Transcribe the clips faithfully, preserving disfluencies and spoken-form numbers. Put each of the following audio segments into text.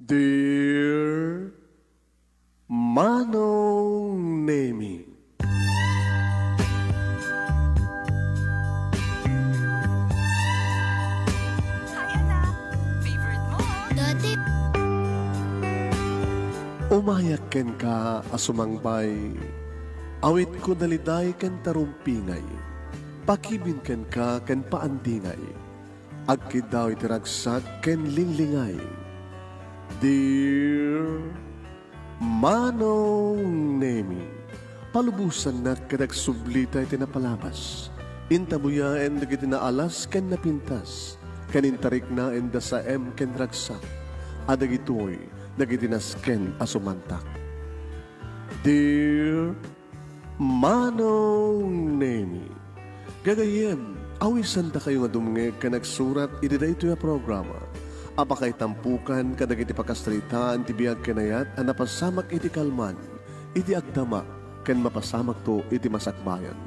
Dear Manong Nemi. Hi, anak. Favorite mo? Dati. Umayak kenka a sumangbay. Awitko daliday ken tarumpingay. Pakibin kenka ken paandingay. Agkiddaw iti ragsak ken linglingay. Dear Manong Nemi, palubosannak ket agsublita iti napalabas. Intabuyaen dagiti naalas ken napintas, ken intariknaenda saem ken ragsak. A dagitoy dagiti nasken a sumantak. Dear Manong Nemi. Gagayyem, awisandakayo nga dumngeg ken agsurat iti daytoy a programa a pakaitampukan kadagiti pakasaritaan ti biag ken ayat a napasamak iti kalman, iti agdama, ken mapasamakto iti masakbayan.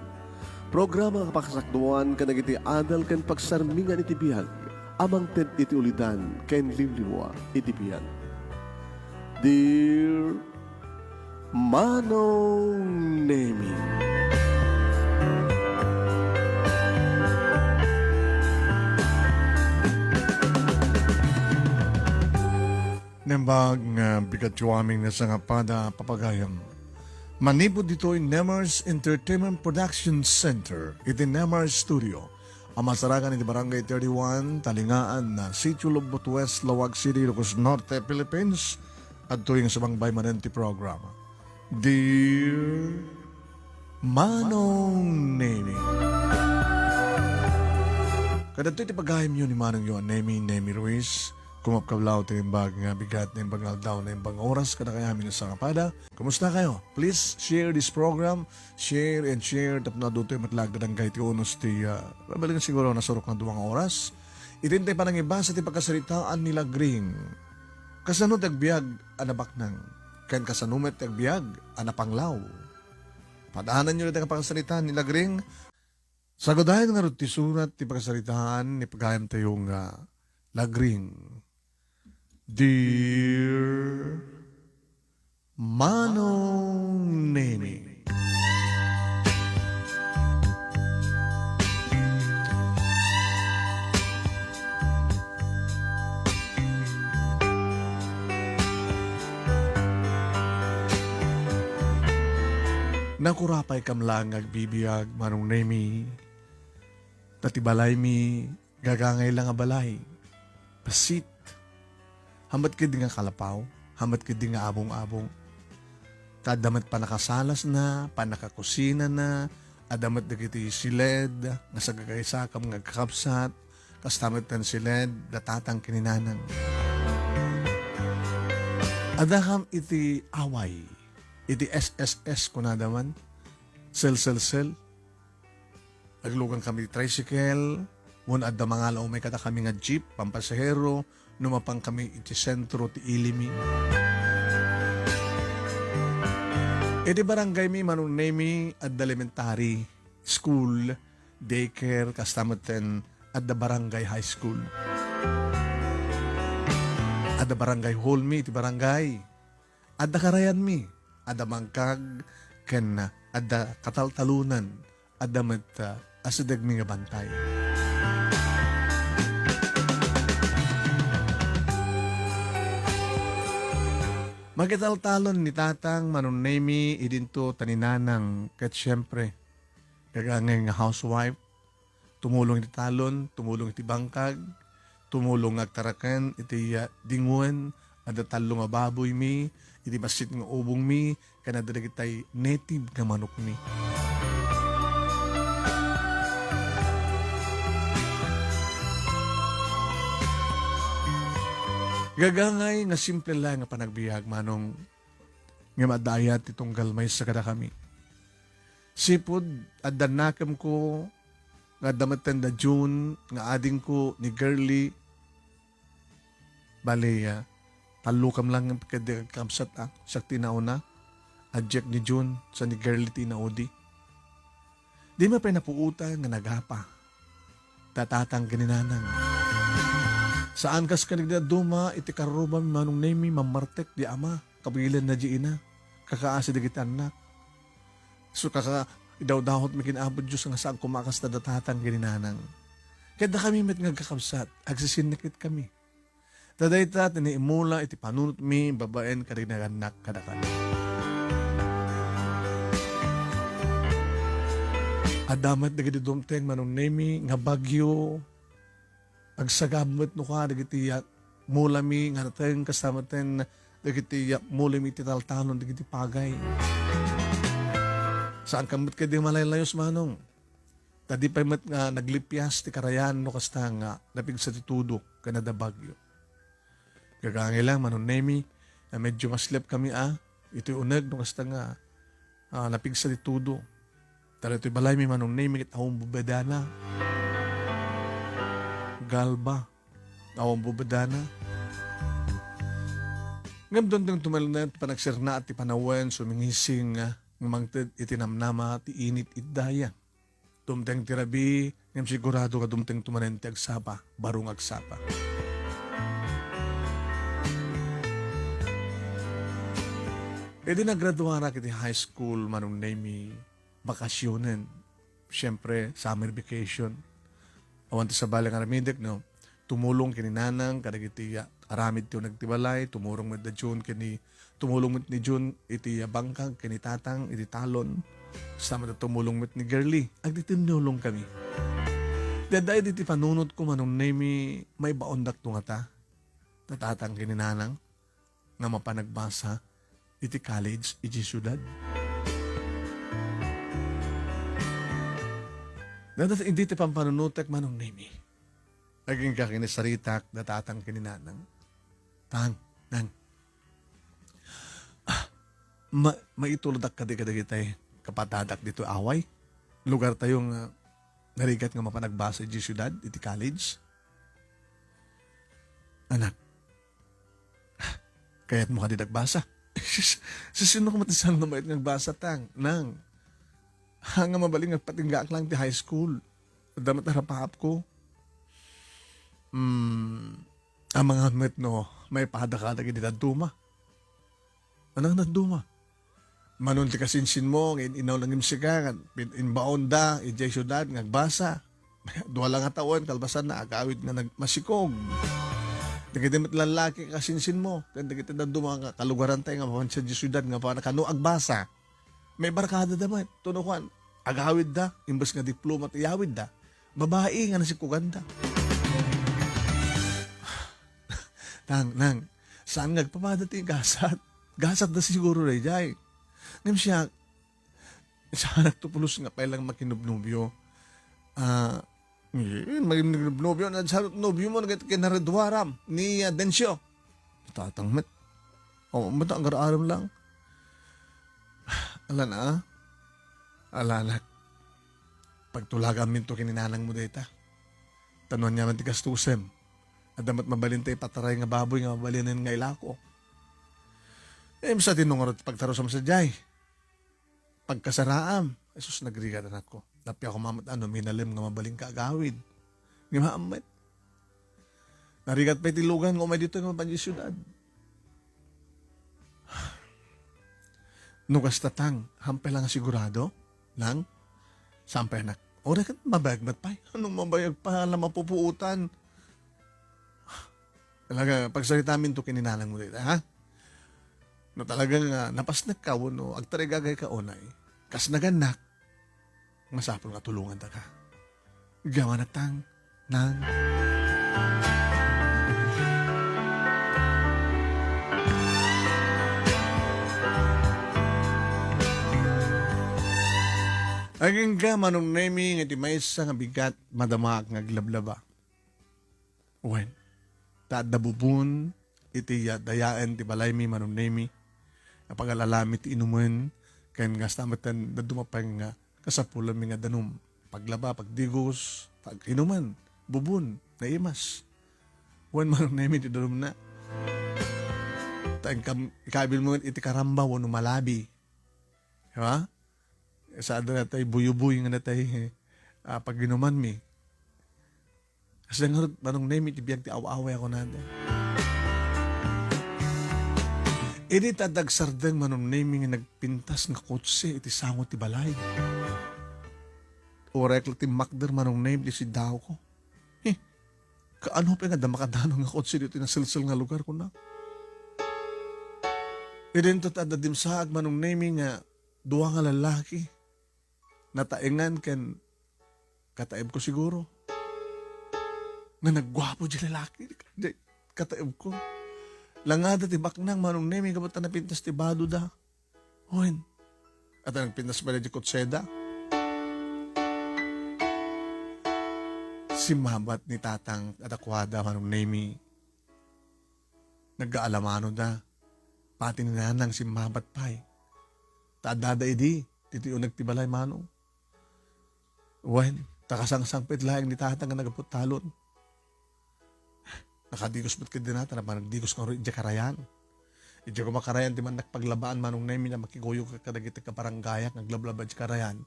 Programa a pakasakduan kadagiti adal ken pagsarmingan iti biag a mangted iti ulidan ken liwliwa iti biag. Dear Manong Nemi. Naimbag nga bigat ti amin nga sangapada, papagayam. Manipud ditoy Nemers Entertainment Production Center iti Nemers Studio a masarakan iti Barangay thirty-one, Talingaan, Sitio Lobbot West, Laoag City, Ilocos Norte, Philippines. Adtoy nga sumangbay manen ti programa. Dear Manong Nemi. Kadagitoy ti pagayamyo ni Manongyo a Nemi, Nemi Ruiz. Kumakablaw ti naimbag nga bigat, naimbag nga aldaw, naimbag nga oras, kadakayo amin a sangapada. Kumusta kayo? Please share this program. Share and share tapno adu toy met la agdarangay ti unos ti, ah, mabalin siguro nasurok nga dua nga oras. Iti intay panangibasa ti pakasaritaan ni Lagring. Kasano ti agbiag a nabaknang? Ken kasano met ti agbiag a napanglaw? Padananyo dayta nga pakasaritaan ni Lagring. Sagudayen ngarud ti surat ti pakasaritaan ni pagayamtayo nga Lagring. Dear Manong Nemi. Nakurapaykam laeng nga agbibiag, Manong Nemi. Ta ti balaymi, gagangay la nga balay. Bassit. Hammet ketdi nga kalapaw, hammet ketdi nga abong-abong. Ta adda met pannakasalasna, pannakakusinana, adda met dagiti siled nga sagagaysakam nga agkakabsat, kasta met ti siled da tatang ken ni nanang. Addakam iti away, iti S S S kunada man, sel, sel, sel. Aglugankami ti tricycle, wen adda mangala umay kadakami nga jeep, pampasahero, no mapankami iti sentro ti ilimi. Iti barangaymi, Manong Nemi, adda elementary school, daycare, kasta metten adda barangay high school. Adda barangay hall mi iti barangay. Adda karayanmi, adda mangkag, ken adda kataltalonan, adda met, ah, asidegmi nga bantay. Makitaltalon ni tatang, Manong Nemi, idinto ta ni nanang, ket siempre, gagangay nga housewife, tumulong iti talon, tumulong iti bangkag, tumulong nga agtaraken iti, ah, dingwen, adda tallo nga baboymi, iti bassit nga ubongmi, ken adda dagitay native nga manokmi. Gagangay nga simple laeng nga panagbiag, Manong, ngem adda ayat ti tunggal maysa kadakami. Sipud adda nakemko nga adda metten da June nga adingko ni Girlie. Bale, ah, tallokem lang ket di agkabsat, ah, siak ti nauna. Adiak ni June, sa ni Girlie ti inaudi. Dimi pay napuotan nga nagapa. Tatang ken ni nanang. Saan kas kadagiti dadduma iti karrubami, Manong Nemi, mammartek di ama, kabilenna di ina, kakaasi dagiti annak. So, kaka-, idawdawatmi ken Apo Dios nga saan koma kasta da tatang ken ni nanang. Ket dakami met nga agkakabsat, agsisinnekit kami. Ta dayta ti naimula iti panunotmi babaen kadagiti nagannak kadakami. Adda met dagiti dumteng, Manong Nemi, nga bagyo, agsagab met no ka dagiti, ah, mulami nga nateng kasta met dagiti, ah, mulami iti taltalon dagiti pagay. Saan ka met kadi malaylayos, Manong? Ta di pay met nga naglipias ti karayan no kasta nga napigsa ti tudo ken adda bagyo. Gagangay lang, Manong Nemi, nga medyo maslep kami a, itoy uneg no kasta nga, ah, napigsa ti tudo. Ta ditoy balaymi, Manong Nemi, ket awan bubedana. Galba, awan bubedana. Ngem dumteng tumanen panagsirnaat ti panawen, sumingising, ah, nga mangted iti namnama ti init iti daya. Dumteng ti rabii, ngem sigurado nga dumteng tumanen ti agsapa, baro nga agsapa. Idi nagraduarak iti high school, Manong Nemi, bakasionen. Siyempre, summer vacation. Awan ti sabali nga aramidek, no? Tumulong ken ni Nanang kadagiti, ah, aramid ti uneg ti balay, tumulong met da Jun ken ni, tumulong met ni Jun iti, ah, bangkag ken ni Tatang iti talon. Kasta met tumulong met ni Girlie, agtitinulong kami. Daydiay diti panunotko, Manong Nemi, maibaondak to ngata. Tatang ken ni Nanang nga mapan agbasa iti college iti siudad. Dada idi ti pampanunotek, Manong Nemi. Agingga ken ni saritak da Tatang ken ni Nanang. Tang, Nang. Ah, ma-, maituldak kadi kadagitay kapadadak ditoy away. Lugar tayo nga narigat nga mapan agbasa iti siudad, iti college. Anak, kayatmo kadi agbasa? Sus, sino ka met saan nga maited nga agbasa, Tang, Nang? Ha, nga mabalin nga agpatinggaak lang ti high school. Adda met arapaapko. Hmm, amangan met no maipada ka dagiti dadduma. Anang dadduma? Manon ti kasinsinmo nga in-inaw nangimsika, nga pin-, imbaonda idiay siudad nga agbasa. Dua la nga tawen, kalpasanna, agawid nga nagmasikog. Dagiti met lallaki nga kasinsinmo, ken dagiti dadduma nga kalugarantay nga mapan sadiay siudad nga mapan kano agbasa. Maibarkadada met, tuno kuan, agawidda, imbes nga diploma ti iyawidda. Babai nga nasikoganda. Tang, Nang, saan nga agpapada ti gasat? Gasatda siguro daydiay. Ngem siak, saanak to pulos nga pay lang makinubnubyo. Ah, eh, makinubnubyo, na sa nobyo mo, nagit-, kinaraduaram ni, ah, Dencio. Tatang met. O, ba't ang aram lang? Ala na, ah. Ala, anak. Pagtulaganmin to ken ni nanang mo dayta. Ta no aniaman ti gastusem. Adda met mabalin ta ipataray nga baboy nga mabalinen nga ilako. Em, sa tinungor ti pagtarusam sadiay. Pagkasaraam. Jesus, nagrigat, anakko. Nappiak koma met a no minalem nga mabalin ka agawid. Ngem haan met. Narigat pay ti lugan nga umay ditoy nga mapan idiay siudad. No kasta, Tang, haan pay lang nga sigurado, Nang? Saan pay, anak? Uray ket mabayag met pay. Anong mabayag pa, la mapupuotan? Talaga, pagsaritamin to ken ni nanang mo dayta, ha? No talaga nga napasnek ka wenno agtarigagay ka unay, kas nagannak, masapul nga tulonganta ka. Gawam, Tang, Nang. Agingga, Manong Nemi, nga ti maysa nga bigat, madamaak nga aglablaba. Wen, ta adda bubon iti ya-, dayaen ti balaymi, Manong Nemi, nga pagalalami ti inumen, ken kasta met ti dadduma pay nga kasapulanmi nga danum. Paglaba, pagdigos, pag-inuman, bubon, naimas. Wen, Manong Nemi, ti danumna. Ta inkam-, ikabil mo iti karamba wenno malabi. Di ba? Sa adda natay buyuboy nga natay, ah, pag-inumanmi. Kasla ngarud, Manong Nemi, ti biag ti aw-away a kunada. Idi ta adda agsardeng, Manong Nemi, nga nagpintas nga kotse iti sango ti balay. Uray la timmakder, Manong Nemi, ti siddawko. He, kaano pay nga adda makadano nga kotse ditoy naselsel nga lugar, kuna? Idinto ta adda dimsaag, Manong Nemi, nga dua nga lalaki. Nataengan ken kataebko siguro. Nga nagguapo di lalaki, di kataebko. Langada ti baknang, Manong Nemi, gapu ta napintas ti badoda. Wen, adda nagpintas pay di kotseda. Simmabat ni Tatang kadakuada, Manong Nemi. Nagkaalamanoda. Pati ni Nanang simmabat pay. Ta addada idi, ditoy uneg ti balay, Manong. Wen, ta kasangsangpet laeng ni Tatang nga nagputtalon. Nakadigos met kadina, ta nagdigos ngarud idiay karayan. Idiay koma karayan ti mannak paglabaan, Manong Nemi, a makiguyogka kadagiti kabaranggayak nga aglablaba idiay karayan.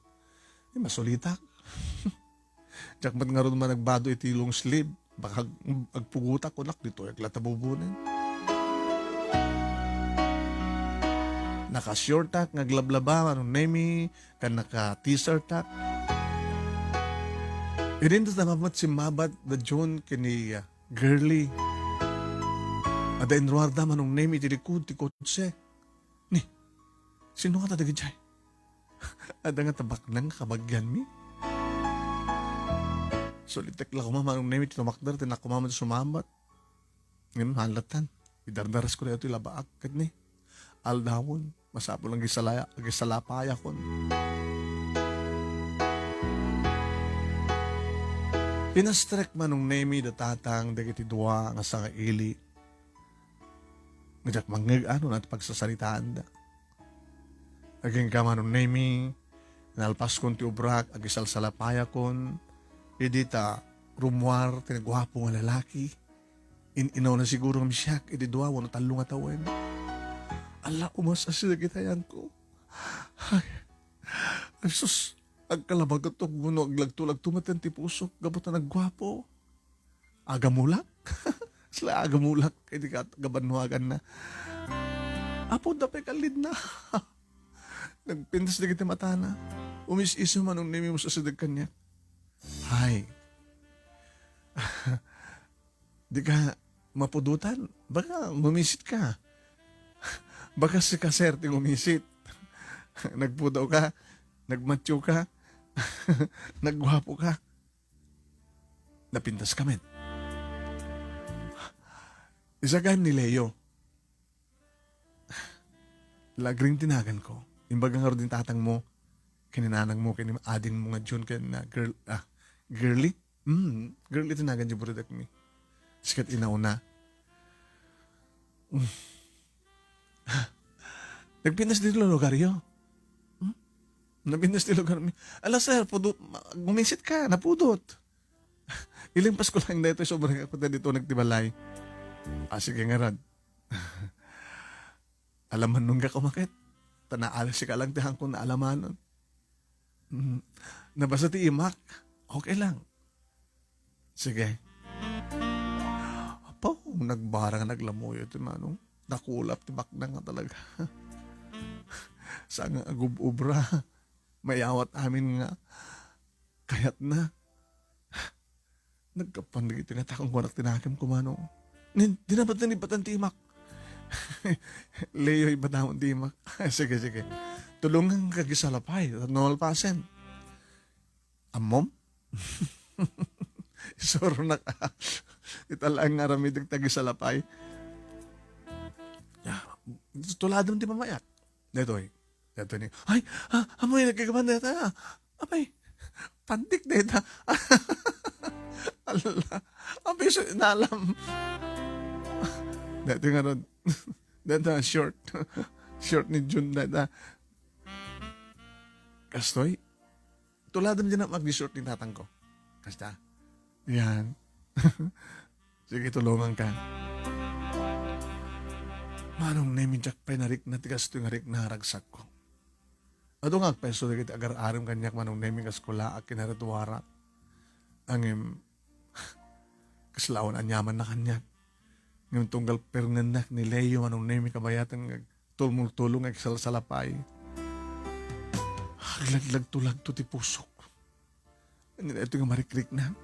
Ay, masulitak. Diak met ngarud man nagbado iti long sleeve. Baka ag-, agpugotak kunak ditoy, agla ta bubunen. Naka-shortak nga aglablaba, Manong Nemi, ken naka-t-shirtak. Idinto ta met simmabat da Jun ken ni, ah, Girlie. Adda inruarda, Manong Nemi, iti likud ti kotse. Ni, sino nga ta dagidiay? Adda nga ta baknang kabagianmi. Sulitek la koma, Manong Nemi, ti tumakder, ti nakuma met summabat. Ngem, halatan. Idardaras ko daytoy labaak, ket ni, aldawon, masapul nga agisalaya-, agisalapayakon. Pinastrek, Manong Nemi, da Tatang dagiti dua nga sangaili. Nga diak mangngeg-ano ti pagsasaritaanda. Agingga, Manong Nemi, nalpaskon ti obrak, agisalsalapayakon, idi ta rummuar ti naguapo nga lalaki. In-inawna siguro nga misiak iti dua wenno tallo nga tawen. Alla, umas-asi dagiti ayanko. Ay, ay, sus, agkalabagetok wenno aglagto-lagto met ti pusok gapu ta nagguapo. Agamulak? Sila agamulak iti kat-, kabannuaganna. Apo, da pay kallidna. Nagpintas dagiti matana. Umis-isu, Manong Nemi, umas-asideg kaniak. Hay. Dika mapudotan? Baka gumisit ka. Baka sika, sir, ti gumisit. Nagpudaw ka, nagmatyo ka, nagguapo ka. Napintas ka met. Isagayam ni Leo. Lagring ti naganko. Imbaga ngarud ni tatangmo ken ni nanangmo ken ni adingmo nga Jun ken, ah, girl, ah, Girlie? Hmm, Girlie ti nagan ti buridakmi. Sikat inauna. Hmm. Nagpintas ditoy lugaryo? Hmm? Napintas ti lugarmi. Ala, sir, pudo-, ma-, gumisit ka, napudot. Ilimpas ko lang daytoy, sobra nga kota ditoy nagtibalay. Ah, sige ngarud. Alamannon ka kumaket. Ta naalsi ka lang ti haanko nga alamanon. Mm. Nabasa ti imak. Okay lang. Sige. Apo, nagbara nga naglamuyo ti manong. Nakulap ti baknang nga talaga. Saan nga agub-ubra. Mayawat amin nga kayatna. Naggapuan dagiti nga takong kunak ti nakemko, manong. Nin, di na ba't nanibatan ti imak? Leo, ibatamon ti imak. Sige, sige. Tulongan ka, agisalapay. Tapno malpasen. Ammom? Isuronak. Ita laeng nga aramidek ti agisalapay. Ya, tuladem ti mamayak. Daytoy. Daytoy ni, ay, ah, amoy nagkagaman dayta. Apay, pantik dayta. Ala, apay so inalam. Daytoy nga ron. Dayta short. Short ni Jun dayta. Kastoy, tuladem dyan ang mag-short ni tatang ko. Kasta. Yan. Sige, tulungan ka. Manong Nemi, diak pay narikna ti kastoy nga rikna a ragsakko. Adu nga agpayso dagiti agar-arim kaniak, Manong Nemi, kas kulaak ken narituarak. Ngem, Kasla awan aniamanna kaniak. Ngem tunggal pernennak ni Leo, Manong Nemi, kabayatan nga agtulmultulo nga agsalsalapay. Aglaglag-tulagto ti pusok. Ania daytoy nga marikriknak?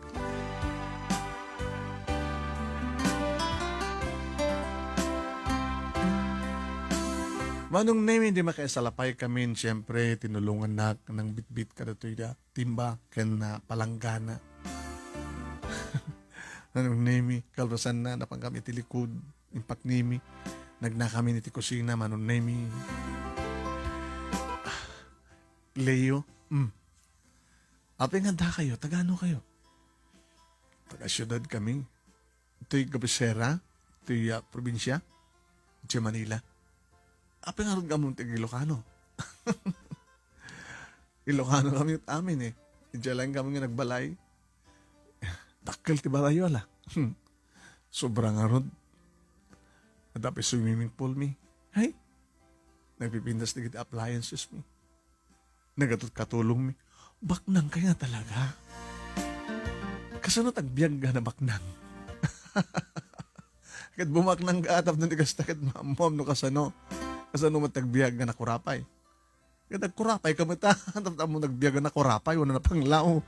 Manong Nemi, idi makaisalapay kamin, siyempre, tinulongannak nangbitbit kadatoy da timba ken, ah, palanggana. Manong Nemi, kalpasanna, napan kami iti likod, impaknimi. Nagnakamin iti kusina, Manong Nemi. Leo, mm. Apay nga adda kayo? Taga ano kayo? Taga syudad kami. Ito'y kabisera, ito'y, ah, probinsia, ito'y Manila. Apay nga rod nga ammo ti Ilocano? Ilocano kami amin eh. Idiay laeng kami nga nagbalay. Dakkel ti balayo, ala. Hmm. Sobra ngarud. Adda pay swimming pool mi. Hay! Nagpipintas dagiti appliances mi. Nagkatulong mi. Baknang kaya talaga? Kasano ti agbiag nga nabaknang? Ket bumaknang ka, tapno di kasta ket maammoam no kasano. Kasano met ti agbiag nga nakurapay? Ket agkurapay ka met, ah. Tapno agbiag nga nakurapay, wala napanglaw.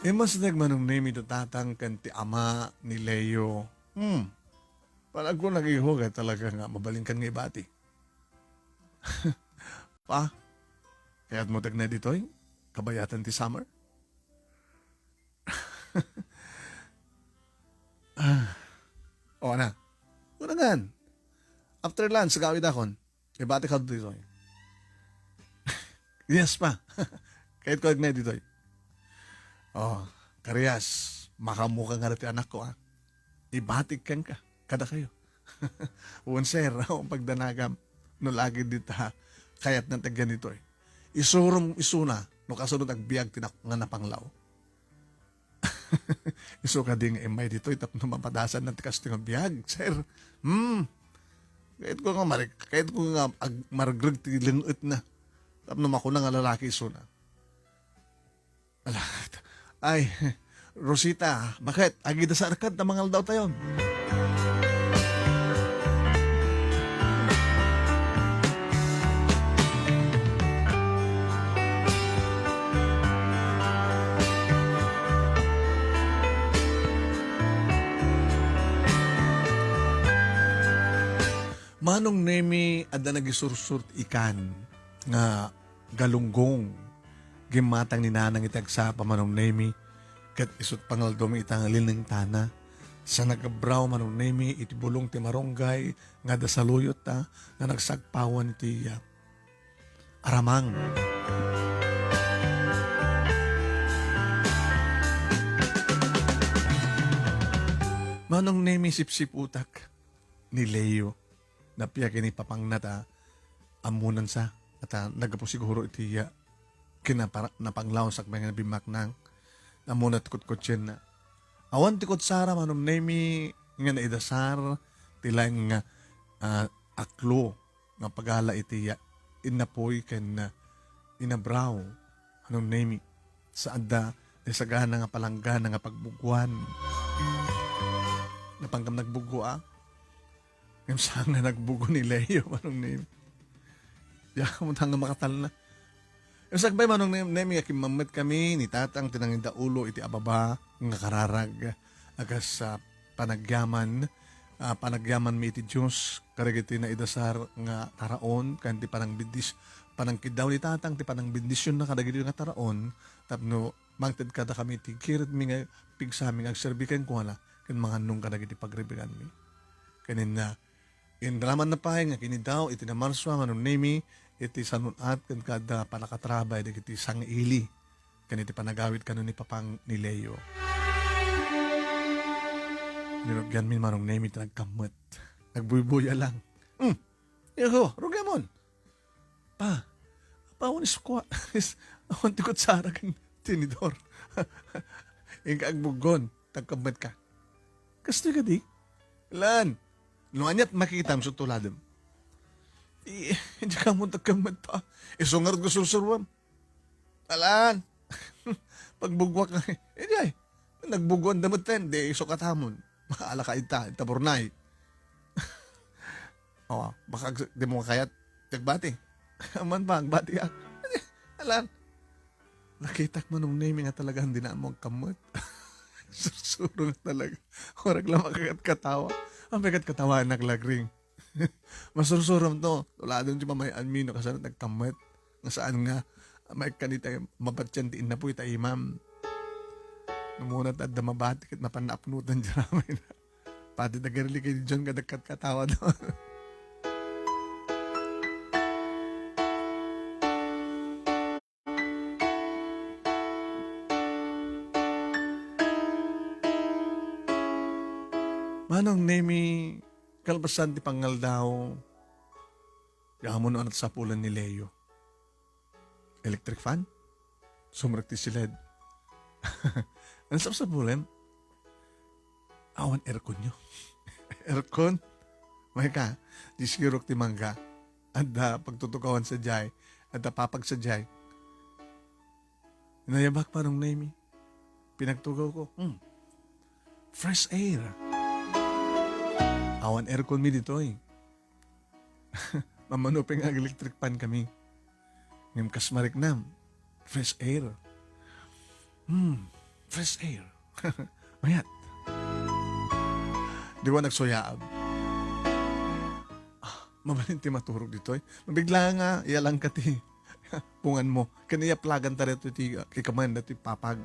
Imas nagmanong Nemi ti tatang ken ti ama ni Leo. Hmm. Palagko nagiho kay talaga nga mabalinkan nga ibati. Pa, kayat mo tagnay ditoy? Kabayatan ti summer? Ah. O, ana. Kunangan. After lunch, gawid akon. Ibati ka ditoy. Yes, pa. Kayat ko tagnay ditoy. O, Karias, makaammoka nga ti anakko, ah. Ibatik kenka, kadakayo. Wen, sir, awan pagdanagam. No lagi dita, kayatna ti agyan ditoy. Isurom isuna, no kasano ti agbiag ti nak-, nga napanglaw. Isu kadi nga immay ditoy tapno mapadasanna ti kastoy nga biag, sir. Hmm. Kayat ko nga marik-, kayat ko nga ag-, maregreg ti leng-etna. Tapno makuna nga lalaki isuna. Ala, ay, Rosita, baket? Agidasarka ta mangaldaw tayon. Manong Nemi, adda nagisursur ti ikan nga galunggong. Gimmatang ni Nanang iti agsapa, Manong Nemi, ket isut' pangaldaw mi ita nga linengtana. Sa nagabraw, Manong Nemi, iti bulong ti marunggay nga adda saluyot ta nga nagsagpawan iti, ah, aramang. Manong Nemi, sipsiputak ni Leo. Nappiak ken ni papangna ta ammonansa, ta naggapu siguro iti, ah, kinapara-, napanglaw sakbay nga bimmaknang. Ammona ti kutkutsienna. Awan ti kutsara, Manong Nemi, nga naidasar ti laeng nga, ah, aklo nga pagala iti, ah, innapuy ken, ah, inabraw. Manong Nemi, sa adda ti sagana nga palanggana nga pagbuggoan. Napankam nagbuggo, ah? Ngem saan nga nagbuggo ni Leo, Manong Nemi? Diak ammo ta nga makatalna. Ngem sakbay, Manong Nem-, Nemi, nga kimmammet kami ni Tatang ti nangidaulo iti ababa nga kararag a kas, ah, panagyaman, ah, panagyaman mi iti Dios kadagiti naidasar nga taraon, ken ti panangbendis-, panangkiddaw ni Tatang ti panangbendisionna kadagiti nga taraon tapno mangted kadakami iti giredmi nga pigsami nga agserbi kenkuana ken mangannong kadagiti pagribiganmi. Ken inna, inramanna pay nga kinidaw iti namarsua, Manong Nemi, iti sanun-at ken kada panakatrabay dagiti sangaili ken iti panagawid kano ni Papang ni Leo. Nirugyanmi, Manong Nemi, ti nagkammet. Nagbuybuya lang. Hmm. Iho, rugyamon. Pa, apawan iskua. Awan ti kutsara ken tinidor. Inka agbuggon, tagkabmet ka. Kastoy kadi? Lan, no aniat makitam so tuladem. I-, diak ammo tagkabmet pa. Isu ngarud nga sursuruam. Alan, Pagbugwak nga, eh, di ay. Nagbugwan da met ten, di sukatamon. Ala ka ita, ita burnay. O, baka ag-, di mo kayat, agbati. Aman pa, agbati ka. Alan, nakitak Manong Nemi nga talagang di na mo agkammet. Sursuro nga talaga. Orak lang makakat-katawa. Ang makakat-katawa, anak lagring. Masursurom to. Tuladon ti pamay-anmi no kasano nagkammet. Nga saan nga, maikkan ita mapatian ti innapuy ta imam. Namuna ta adda mabati ket mapan naapnutan di ramay na. Pati dagiti kay John kadagkat katawa do. Manong Nemi, kalpasan ti pangngaldaw, ammom no ania ti sapulan ni Leo. Electric fan? Sumrek ti siled. Ania sapsapulem? Awan aircon-yo. Aircon? Mayka, di sirok ti mangga. Adda pagtutukawan sadiay. Adda papag sadiay. Inayabak Manong Nemi. Pinagtugawko. Hmm. Fresh air. Awan aircon-mi ditoy. Mamano pay nga ag-electric fan kami. Ngem kas mariknam, fresh air. Hmm, fresh air. Mayat. Di ko nagsuyaab. Ah, mabalin ti maturog ditoy. Mabigla nga, iyalang ka ti pungan mo. Ken iyaplagan ta dito ti, ah, ikaman dito ti papag.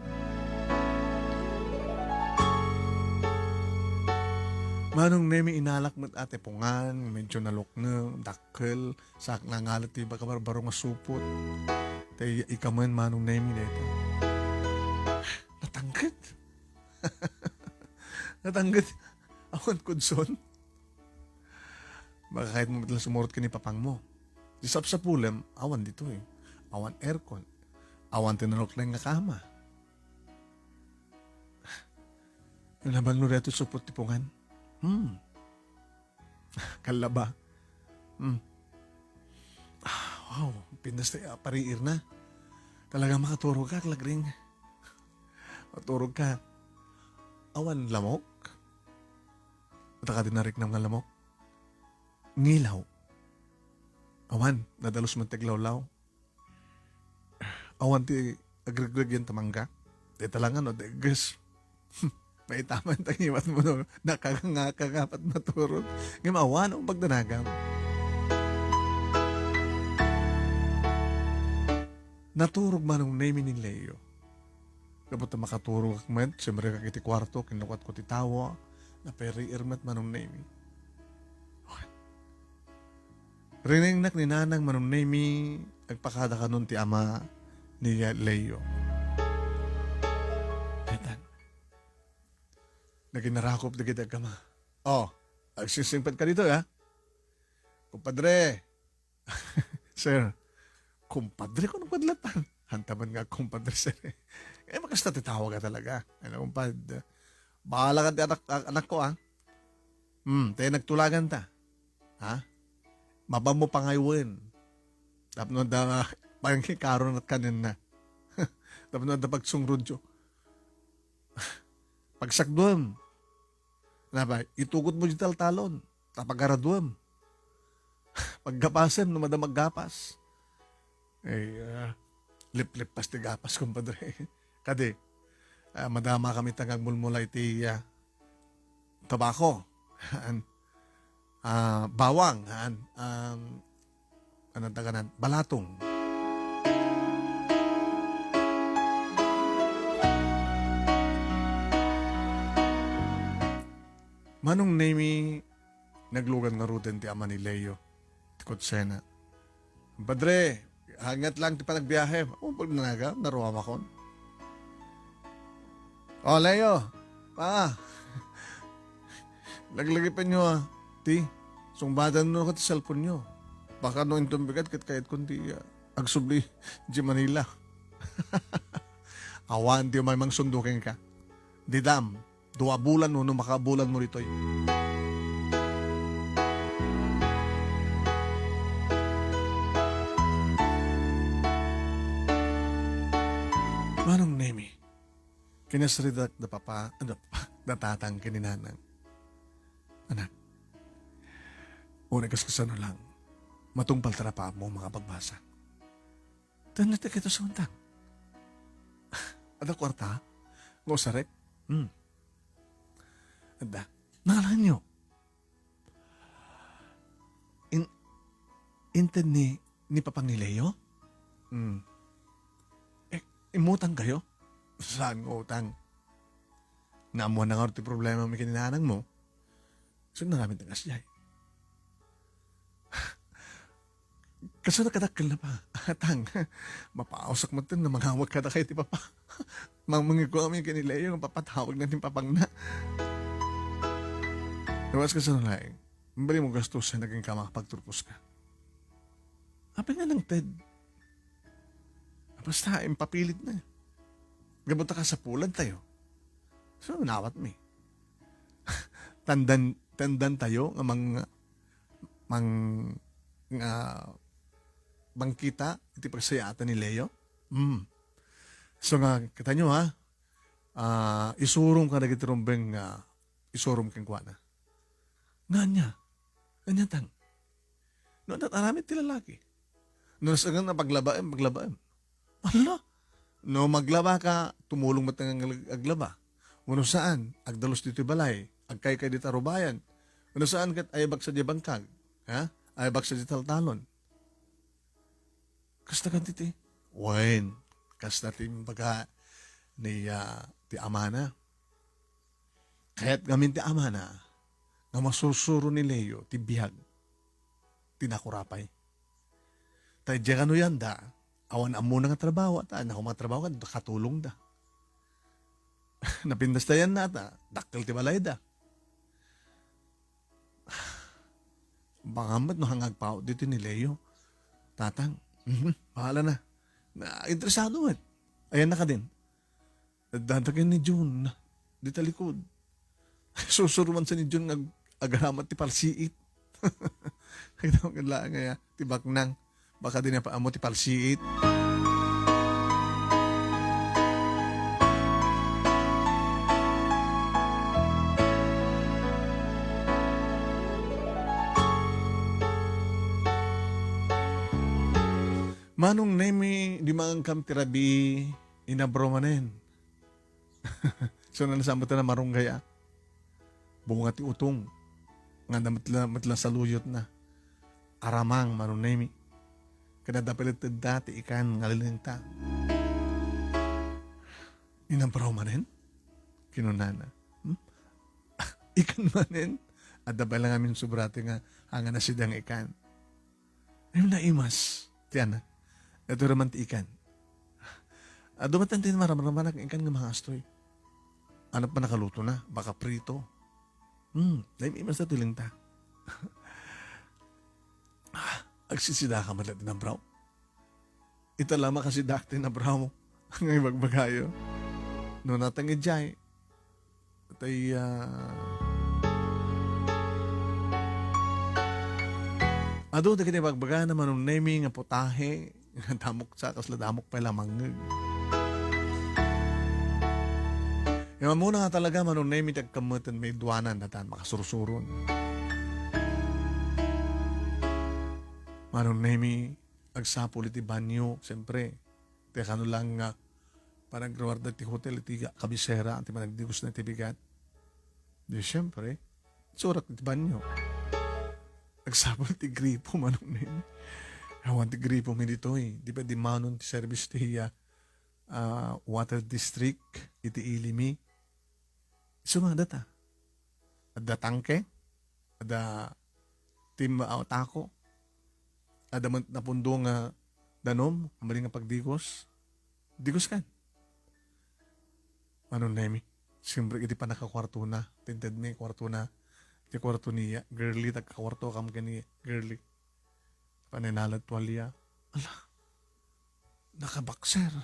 Manong Nemi, inalak met ate pungan, medyo nalukneng, dakkel, sak nangalat ti kabarbaro nga supot. Tay ikaman Manong Nemi dito. Natangket. Natangket. Awan kudson. Makakayat mo met lang sumurot ken ni papang mo. Di sapsapulem, awan ditoy. Awan aircon. Awan ti nalukneng nga kama. Nabanglo daytoy supot ti pungan. Hmm. Kallaba. Hmm. Ah, wow, pintas ti apariir na. Talaga makaturog ka, Lagring. Maturog ka. Awan lamok? Ata ka di nariknam nga lamok? Ngilaw. Awan, nadalus man ti aglawlaw. Awan ti agregreg yan ta mangga. Deta lang ano, degges. Maitaman ta ngiwat mo no. Nakaganga ka kapat maturog. Ngem awan ang pagdanagam. Naturog Manong Nemi ni Leo. Gapu ta makaturog ak met, sumrekak iti kuarto, kinlukatko ti tawa, napariir met Manong Nemi. Rinengnak ni Nanang Manong Nemi, agpakada kanon ti ama ni Leo. Daytan. Naginarakop dagiti agkama. Oh, agsisingpet ka dito, ha? Kumpadre. Sir, kumpadre, kuno padlatan. Hantaman nga kumpadre, sir. Eh, makasta ti tawag ka talaga. Ano, kumpad? Bahala ka ti anak, anak ko, ah. Hmm, tayo nagtulagan ta. Ha? Mabam mo pangaywen. Tapno da, pangkikaron at kanin na. Tapno da pagsungrudyo. Pagsakduem. Napa, itugot mo di taltalon. Tapagaraduem. Paggapasem, no madam aggapas. Eh, ah, liplippas ti gapas, kumpadre. Kadi, ah, madama kami ta nga agmulmula iti, ah, tobacco. Haan. Ah, bawang, haan. Um, ano taganan? Balatong. Manong Nemi, naglugan ngaruden ti ama ni Leo. Ti kutsena. Padre, hangat lang ti panagbiahem. O, pag nanaga, naruamakon. O, Leo, pa, laglagipenyo, ah. Ti, sungbadanno ket ti cellphone-yo. Baka no inton bigat ket kayatkon ti, ah, agsubli di Manila. Awan ti umay mangsundo kenka. Didam, dua bulan no, no makabulan mo ditoy. Manong Nemi, Kinasridak da papa, da, da tatang ken ni nanang. Anak, uray kas kasano lang, matungpal ta napaabmo makapagbasa. Tan na ti kito sa untang. Adda kuarta? Nga usarek? Hmm. Adda. Nangalaenyo. In-, inted ni, ni Papang ni Leo? Hmm. Eh, immutang kayo? Saan nga utang? Naammuan na nga ti problema mi ken ni nanang mo. Saan na kami tagas jay? Kasano kadakkel na pa? Atang, mapausok mo ten na mangawag kada kayo ti papa. Mang mangigwa kami ken ni Leo nga papatawag na ni papang na. Tapos kasano laeng? Mabali mo gastusan naging ka makapagturpos ka. Apay nga nang Ted? Basta, impapilit na. Gapu ta kasapulan tayo. So, nawat mi. Tandan, tandan tayo nga mang, mang, nga mangkita iti pagsayaatan ni Leo. Hmm. So nga, kita nyo ha, ah, isurom ka dagiti rumbeng nga isurom kenkuana. Nga ania? Ania tang? No, adat aramid ti lalaki. No, nasangan na paglabaem, paglabaem. Ala! No, maglaba ka, tumulong met nga ag-, aglaba. Wenno saan, agdalus ditoy balay, agkaykay dita rubayan. Wenno saan ket, ay baksa di bangkag. Ha? Ay baksa di taltalon. Kasta kan ti, ti. Wen, kasta ti imbaga ni, ah, ti amana. Kayat ngamin ti amana nga masursuro ni Leo ti biag ti nakurapay. Ta idiay kano yanda, awan ammona nga trabaho, ta naku nga trabaho, katulongda. Napindastayan na ta, dakkel ti balayda. Baka met no, hangagpaut dito ni Leo. Tatang, mhm, bahala na. Na, interesado met. Ayan na ka din. Dadagan ni Jun, di talikod. Susuruan sa ni Jun nga ag-, agaramat ti palsiit. Kita mo kailangan nga ya, ti baknang. Baka din pa amo ti palsiit. Manong Nemi, di mangankam ti rabii, inabraw manen. So, nanasaan met na marunggay a bunga ti utong. Nga adda met la, met la saluyot na. Aramang, Manong Nemi. Kada dapelet ti ikan nga lilingta. Inabraw manen? Kinunana. Hmm? Ikan manen? Adda pay lang amin sobrate nga anga nasidang ikan. Ay, naimas ti anak. Ito raman ti ikan. Adu matan ti maramramanak ikan nga mangastoy. Ano pa nakaluto na? Baka prito. Hmm, naimas na ti lingta. Ah, agsisida ka man ti nabraw. Ita la makasida ti nabraw. Nga ibagbagayo. No natang ijay, Tay, ah, adu dagiti bagbagana Manong Nemi nga putahe, nga damok sa, kasla damok pay la mangngeg. Nga ammona nga talaga, Manong Nemi, ti agkammeten, maiduanan datan, makasursuron. Manong Nemi, agsapul iti banyo, siyempre. Ti kano lang nga panagruarda ti hotel iti kabisera, ti panagdigos na ti bigat. Di, siyempre, surat iti banyo. Agsapul ti gripo, Manong Nemi. Awan ti gripo mi ditoy. Di pwede manon ti service ti, ah, ah, water district iti ili mi. Sumada ta. Adda tangke, adda tim-, ah, tako, adda met napundo nga danum, mali nga pagdigos. Digos kan. Manong Nemi, siyempre iti panakakuartona, tinted mi kuartona, ti kuarto ni Girly, tagkakuarto kam ken ni Girly. Paninalad tualia. Ala, nakabakser.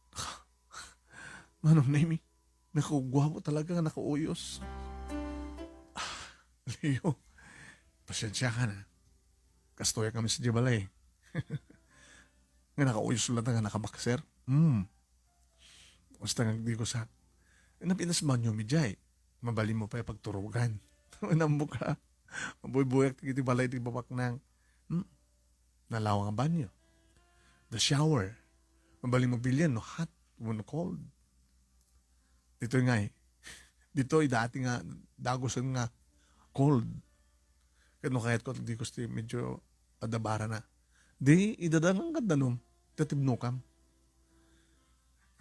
Naka-, Manong Nemi, nakaguapo talaga nga nakauyos. Ah, Leo, pasensya ka na. Kastoy kami sa balay. Nga nakauyos lang nga nakabakser. Hmm. Basta nga agdigusak. Napinas banyo mi jay. Mabalinmo pay pagturogan. Nambuka. Mabuybuyak ti balay ti babaknang. Hmm? Nalawa nga banyo. The shower. Mabalinmo bilian no hot, wenno cold. Ditoy ngay. Ditoy dati nga dagusen nga cold. Ket no kayatko, di ko sti medyo adda barana. Di, idadalan kad danum. Tatibnokam.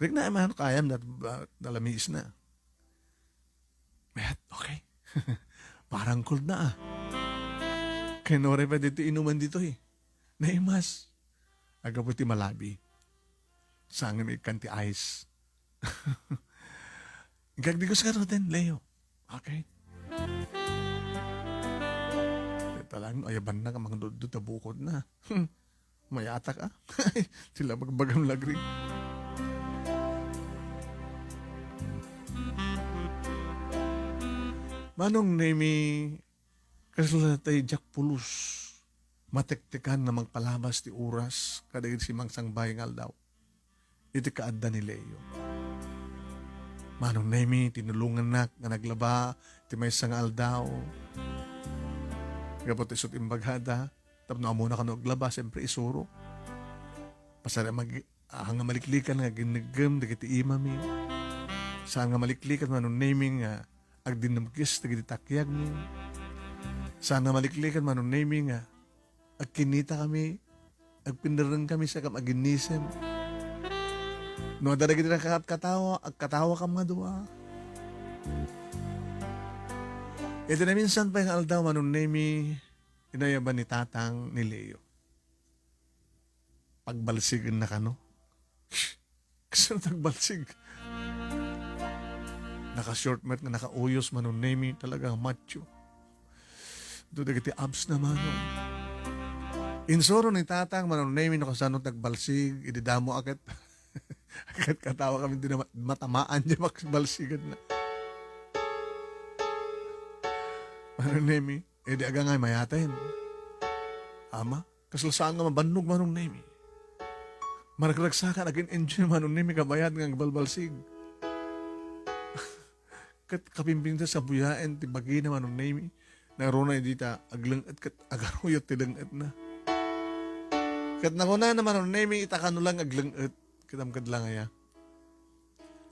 Rikna man kayam dat, ah, nalamiis na. Met, okay. Parang cold na, ah. Kay no, repa dito inuman dito, eh. Naimas. Agapu ti malabi. Saan nga may kanti ice. Gagdigos ka roten, Leo. Okay. Ita lang, ayaban na ka, mangduddo ta bukod na. Mayatak, ah. Sila magbagam lagri. Manong Nemi, kasla tay Jack Pulus. Matektekan nga mangpalabas ti oras kadagiti simangsangbay nga aldaw. Iti kaadda ni Leo. Manong Nemi, tinulongannak nga naglaba ti maysa nga aldaw. Gapu ta isu ti imbagada, tapno ammona kano aglaba, siyempre isuro. Pasar-, mag-, ah, nga maliklikan nga aginneggem dagiti imami. Saan nga maliklikan, Manong Nemi, nga agdinamkes dagiti takiagmi. Saan nga maliklikan, Manong Nemi, nga agkinitakami, agpinnerrengkami, saan nga aginnisem. No adda dagiti nakatkatawa, agkatawakam nga dua. Iti naminsan pay nga aldaw, Manong Nemi, inayaban ni Tatang ni Leo. Pagbalsigenna kano. Kasano tagbalsig? Naka-short met nga nakauyos, Manong Nemi, talagang macho. Ito dagiti abs na, Manong. Insuro ni Tatang, Manong Nemi, no kasano tagbalsig, idi damo aket. Aket katawa kami, di na mat-, matamaan di makbalsigan na. Manong Nemi, idi agangay mayaten. Ama, kasla saan nga mabannog, Manong Nemi. Maragragsakan, agin-enjoy, Manong Nemi, kabayat nga agbalbalsig. Ket kapimpintas a buyaen ti bagina, Manong Nemi. Naruna idi ta agleng-et ket agaruyot ti leng-etna. Ket nakunana, Manong Nemi, ita kano lang agleng-et. Ket amkad lang aya.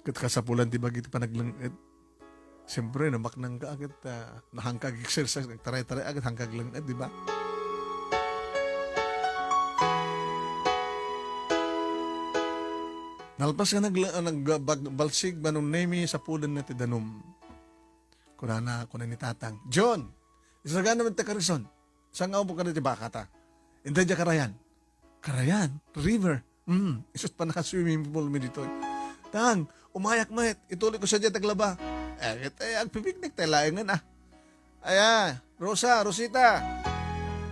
Ket kasapulan ti bagi ti panagleng-et. Siyempre, no, maknang ka, ket, ah, nahangka ag-exercise, nagtaray-taray, ket hangka agleng-et, di ba? Nalpas nga nag-, nag-, bag-, balsig, Manong Nemi, sapulanna ti danum. Kunana, kuna ni Tatang, "John, isagana met ti karison. Saan nga upo ka diti baka ta? Inta diay karayan." "Karayan? River? Hmm, isu't pannaka-swimming pool mi ditoy." "Tang, umayak met. Itulidko sadiay taglaba." "Eh, ket, eh, agpipiknik tay laengen, ah." "Aya, Rosa, Rosita.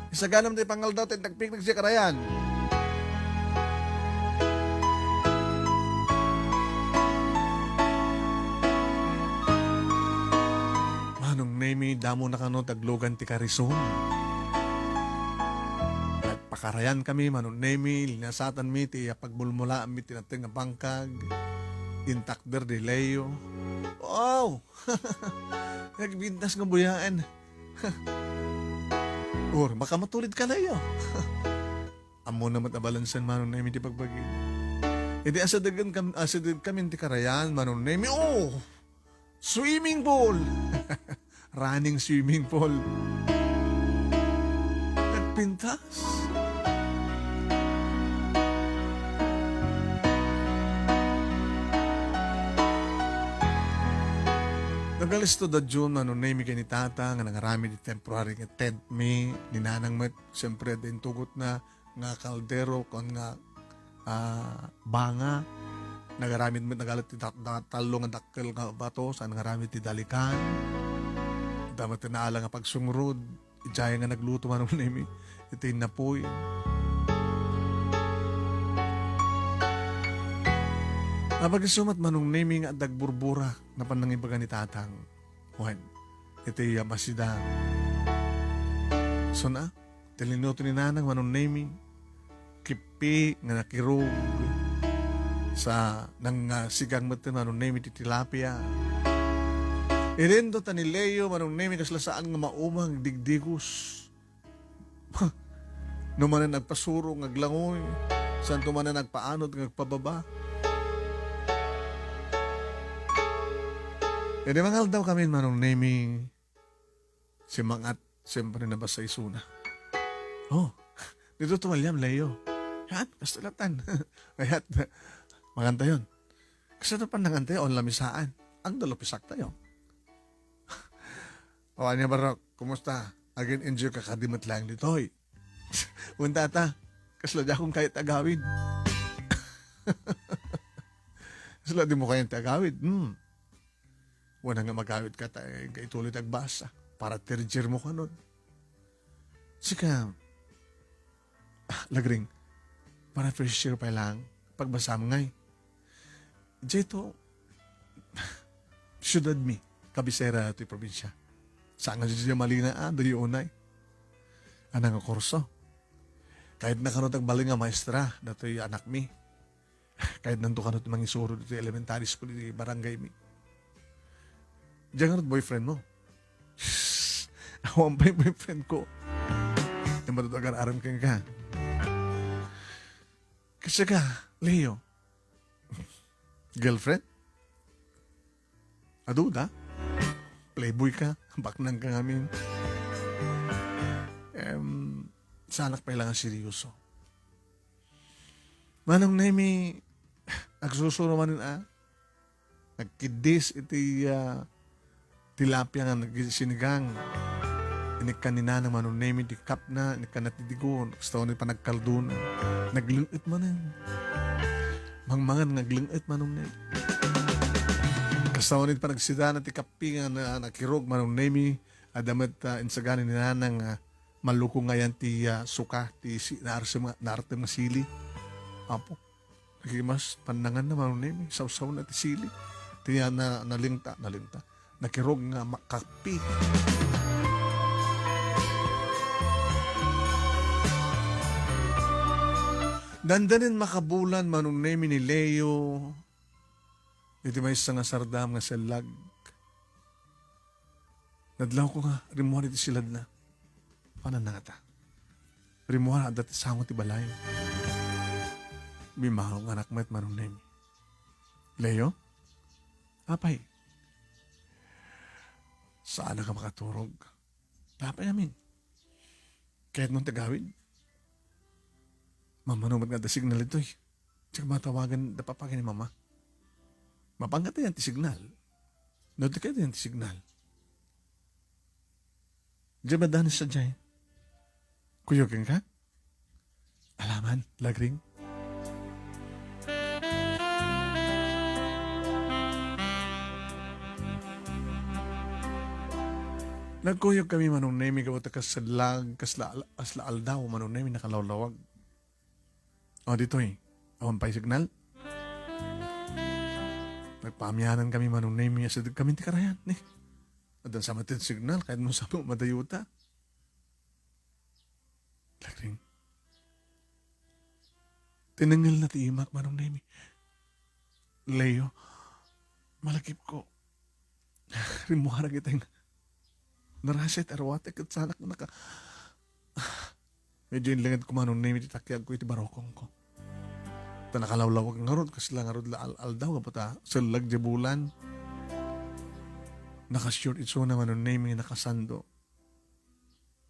Isaganam ti pangaldaw ta agpiknik diay karayan." Manong Nemi, damo na kano taglugan ti karison. Nagpakarayan kami, Manong Nemi, linasatanmi ti pagbulmulaanmi ti nateng nga bangkag. Intakder di Leo. Wow! Nagpintas nga buyaen. Or, makamatulid ka, Leo. Ammona met a balansen, Manong Nemi, ti pagbagi. Idi asidegen kam-, asideg kami ti karayan, Manong Nemi, oh! Swimming pool! Running swimming pool. Nagpintas. Nagalisto da June, Manong Nemi, ken ni Tata nga nangaramid ti temporary nga tent mi, ni Nanang met, siyempre, adda intugotna nga kaldero, kon nga, ah, banga. Nagaramid met, nagalat ti da-, da-, tallo nga dakkel nga bato, saan nga aramid ti dalikan. Adda met ti naala nga pagsungrod. Idiay nga nagluto, Manong Nemi, iti innapuy. Napag-isu met, Manong Nemi, nga adda agburbura, napan nangibaga ni Tatang. Wen, iti amasida. Suna, ti linuto ni Nanang, Manong Nemi, kippi nga nakirog. Sa nang, ah, sigang met Manong Nemi ti tilapia. Idinto ta ni Leo Manong Nemi kasla saan nga mauma nga digdigos. No manen agpasuro nga aglangoy, santo manen agpaanod nga agpababa. Idi mangaldaw kami Manong Nemi, simangat, siyempre nabasa isuna. Oh, dito tumaliam, Leo. Yan, kasulatan. Ayat, mangantayon. Kasi ito pa nangantayon, on lamisaan. Ang dalupisak tayo. O, anya, Barok, kumusta? Agin-enjoy ka kadi met laeng ditoy. Unta ta, kasla di akong kayat agawid. Kasla di mo kayat agawid. Hmm. Wala nga magawid ka ta, eh, kaituloy ti agbasa. Para third year mo kanon. Sika, ah, Lagring, para first year pa lang, pagbasam ngay. Dito, siyudad mi, kabisera ti probinsya. Saan nga dito malina, ah, dayo unay. Ana nga kurso. Kahit na kano tagbaling nga maestra, datoy anak mi. Kahit nanto kano ti mangisuro dito elementary school, di barangay mi. Diyan nga boyfriend mo. Awan pa'y boyfriend ko. Yung matutugan aram ka ka. Kasi ka, Leo, girlfriend? Aduda? Playboy ka? Baknang ka ngamin? Em, sanak pa ilang seryoso. Manong Nemi, agsusuro manen a. Nagkiddis iti, ah, tilapia nga nagsinigang. Inikkan ni Nanang Manong Nemi ti cupna, inikkanna ti digo, kasta unay panagkaldona. Nagleng-et manen. Mangmangan nga nagleng-et Manong Nemi. Kasta unay panagsidana ti kape nga na-, nakirog Manong Nemi, adda met, ah, insagani ni Nanang nga malukong nga yan ti, ah, suka, ti si-, naartem nga, naartem nga sili. Apo. Nagimas, pannanganna Manong Nemi, sawsawna ti sili. Ti na, nalingta, nalingta. Nakirog nga makapi. Dandanin makabulan Manong Nemi ni Leo. Iti maysa nga sardam nga sellag. Nadlawko nga rimmuar iti siladna. Pananangata. Rimmuar adda ti sango ti balay. Bimmangon nga anak met Manong Nemi. Leo? Apay? Saan ka makaturog? Apay amin? Kayat mong tagawid? Mamano met nga adda signal ditoy. Diak matawagan da papa ken ni mama. Mapanggatayan ti signal. No, di kayo ti signal. Diak madanis sa jay. Kuyogen ka? Alaman, Lagring. Nagkuyog kami Manong Nemi, gapu ta kasla, kasla, kasla aldaw, Manong Nemi, nakalawlawag. O, ditoy. Awan pay signal. Nagpaamianan kami Manong Nemi, asideg kami ti karayan, ni. Addan sa matin signal, kahit mo sabi madayuta. Lagring. Tinengngel na ti imak, Manong Nemi. Leo, malagipko. Rimmuarag itay nga narasit, arwatek, ket sanak naka-, medyo inlenged ko Manong Nemi ti takiag ko iti barokong ko. Ta nakalawlawag ngarud, kasla ngarud la al-, aldaw, gapu ta sellag di bulan. Naka-short itsuna Manong Nemi, nakasando.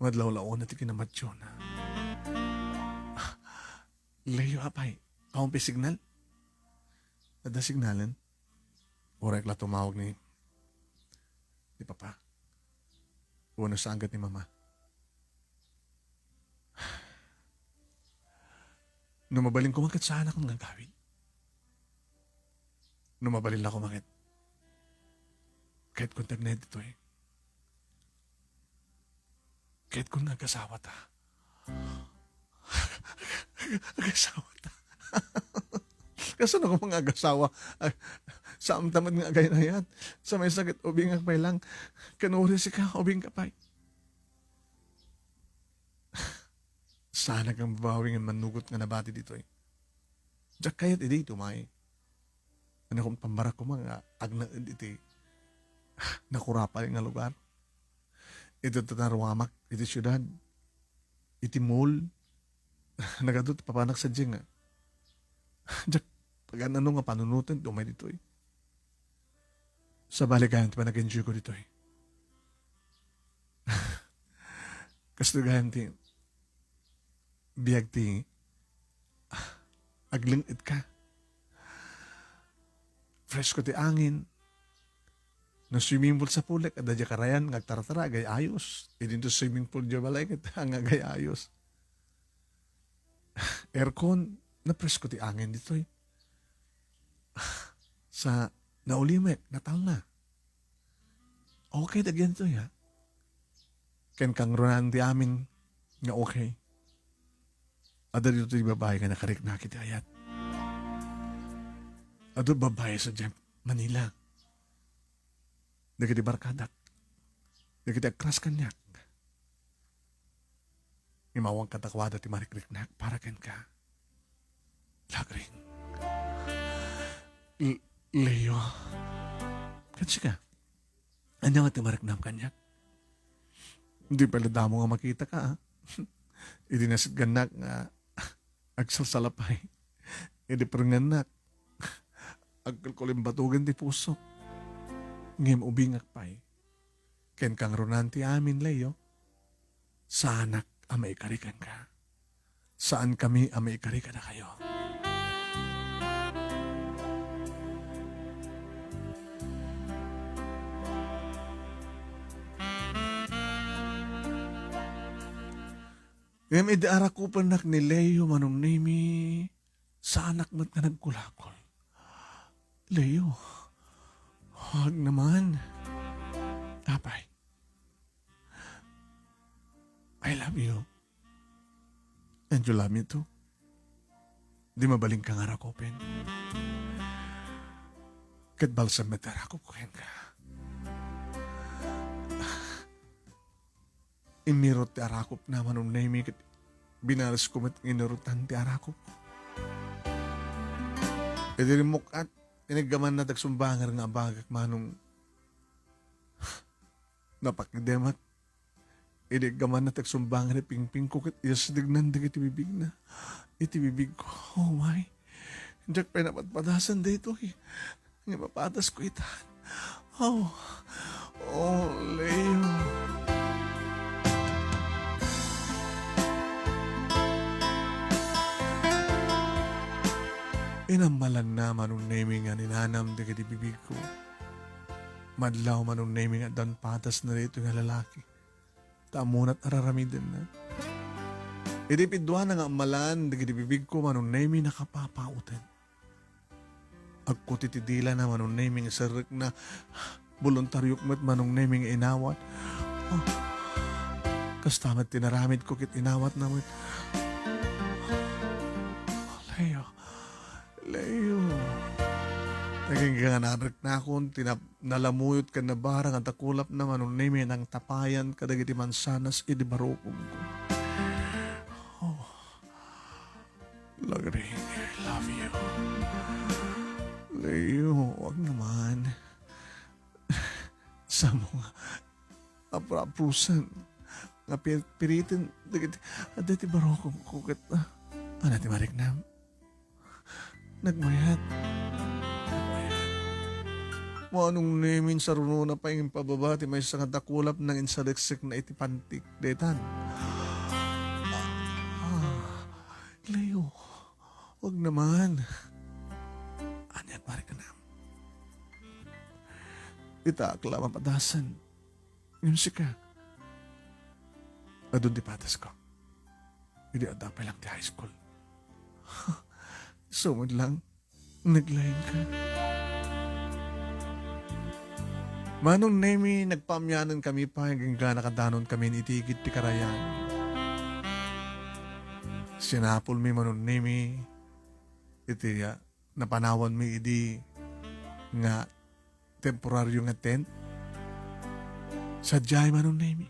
Madlawlawna ti kinamationa. Leo, apay, awan pay signal? Adda signalen? Uray la tumawag ni, ni Papa. Wenno saan ket ni Mama. No mabalin ko man ket saan akon nga agawid. No mabalin la ko man ket. Ket kun tagna ditoy. Ket kun nga agasawa ta. Agasawa ta. Kasano ko mga agasawa? Ay, saan ta met nga agaynayan? Sa may sakit, ubing ka pay lang. Kanuri sika, ubing ka pay. Saan kang babawi nga manugot nga nabati ditoy. Diak kayat idi tumay. Ania koma, pammarak koma nga agnaed iti nakurapay nga lugar. Iti ta naruamak iti siudad, iti mall, nagadu ti papanak sadiay nga, diak pagan-ano nga panunoten ti umay ditoy. Sabali gayam ti panag-enjoy ko ditoy. Kastoy gayam ti biag ti, ah, agleng-ed ka. Fresko ti angin. No swimming pool sa pulek, adda diay karayan nga agtaratara, agay-ayos. Idinto swimming pool diay balay, ket nga agay-ayos. Aircon, napresko ti angin ditoy. Sa naulimek, natalna. Okay, dagitoy, ha? Ken kangrunaan ti amin nga okay. Adda ditoy babai nga nakariknak iti ayat. Adu babai sadiay Manila. Dagiti barkadak. Dagiti agkras kaniak. Imawang kadakuada ti marikriknak para kenka. Lagring. L-, Leo. Ken sika? Ania nga ti mariknam kaniak? Di pay la damo nga makitaka, a. Idi nasitgannak nga agsalsalapay. Idi perngennak, agkulkulimbatugen ti pusok. Ngem ubingak pay. Ken kangrunaan ti amin, Leo. Saanak a maikari kenka. Saankami a maikari kadakayo. Ngem idi arakupennak ni Leo, Manong Nemi, saanak met nga nagkulakol. Leo, huwag naman. Apay, I love you. And you love me too. Di mabalinka nga arakupen. Ket balsam met ti arakupko kenka. Immiro ti arakupna, Manong Nemi, ket binalos ko met nga innirotan ti arakupko. Idi rimmuk-at, iniggamanna ti agsumbanger nga abagak, Manong. Napakdemat. Idi iggamanna ti agsumbanger ti pingpingko ket iyasdegnan dagiti bibigna iti bibigko. Oh, my. Diak pay napadpadasan daytoy. Nga mapatasko ita. Oh. Oh, Leo. Inammalanna, Manong Nemi, nga ninanam dagiti bibigko. Madlaw, Manong Nemi, nga addan patasna daytoy nga lalaki. Ta ammonat araramidenna. Idi piduana nga ammalan dagiti bibigko, Manong Nemi, nakapapauten. Agkuti ti dilana, Manong Nemi, nga serrekna. Boluntariok met, Manong Nemi, nga inawat. Ah. Kasta met ti naramidko ket inawatna met. Leo. Leo. Nagingga nga nariknakon ti na-, nalamuyot ken nabarang a dakulapna, Manong Nemi, nangtapayan kadagiti mansanas idi barukomko. Oh, Lagring, I love you. Leo, wag naman. Samo nga apro-aprosan nga pir-, piriten dagiti adda ti barukomko ket, ah, ania ti mariknam? Nagmayat. Nagmayat. Manong Nemi, sarunona pay nga impababa ti maysa nga dakulap nga insareksekna iti pantik. Detan. Ah, Leo, wag naman. Ania ti mariknam? Ita ak la mapadasan. Ngem sika, adun ti patasko. Idi adda pay lang ti high school. Isu met lang, naglaingka. Manong Nemi, nagpaamyanan kami pay agingga nakadanon kami iti igid ti karayan. Sinapulmi, Manong Nemi, iti, ah, napanawanmi idi nga temporario nga tent. Sadiay, Manong Nemi.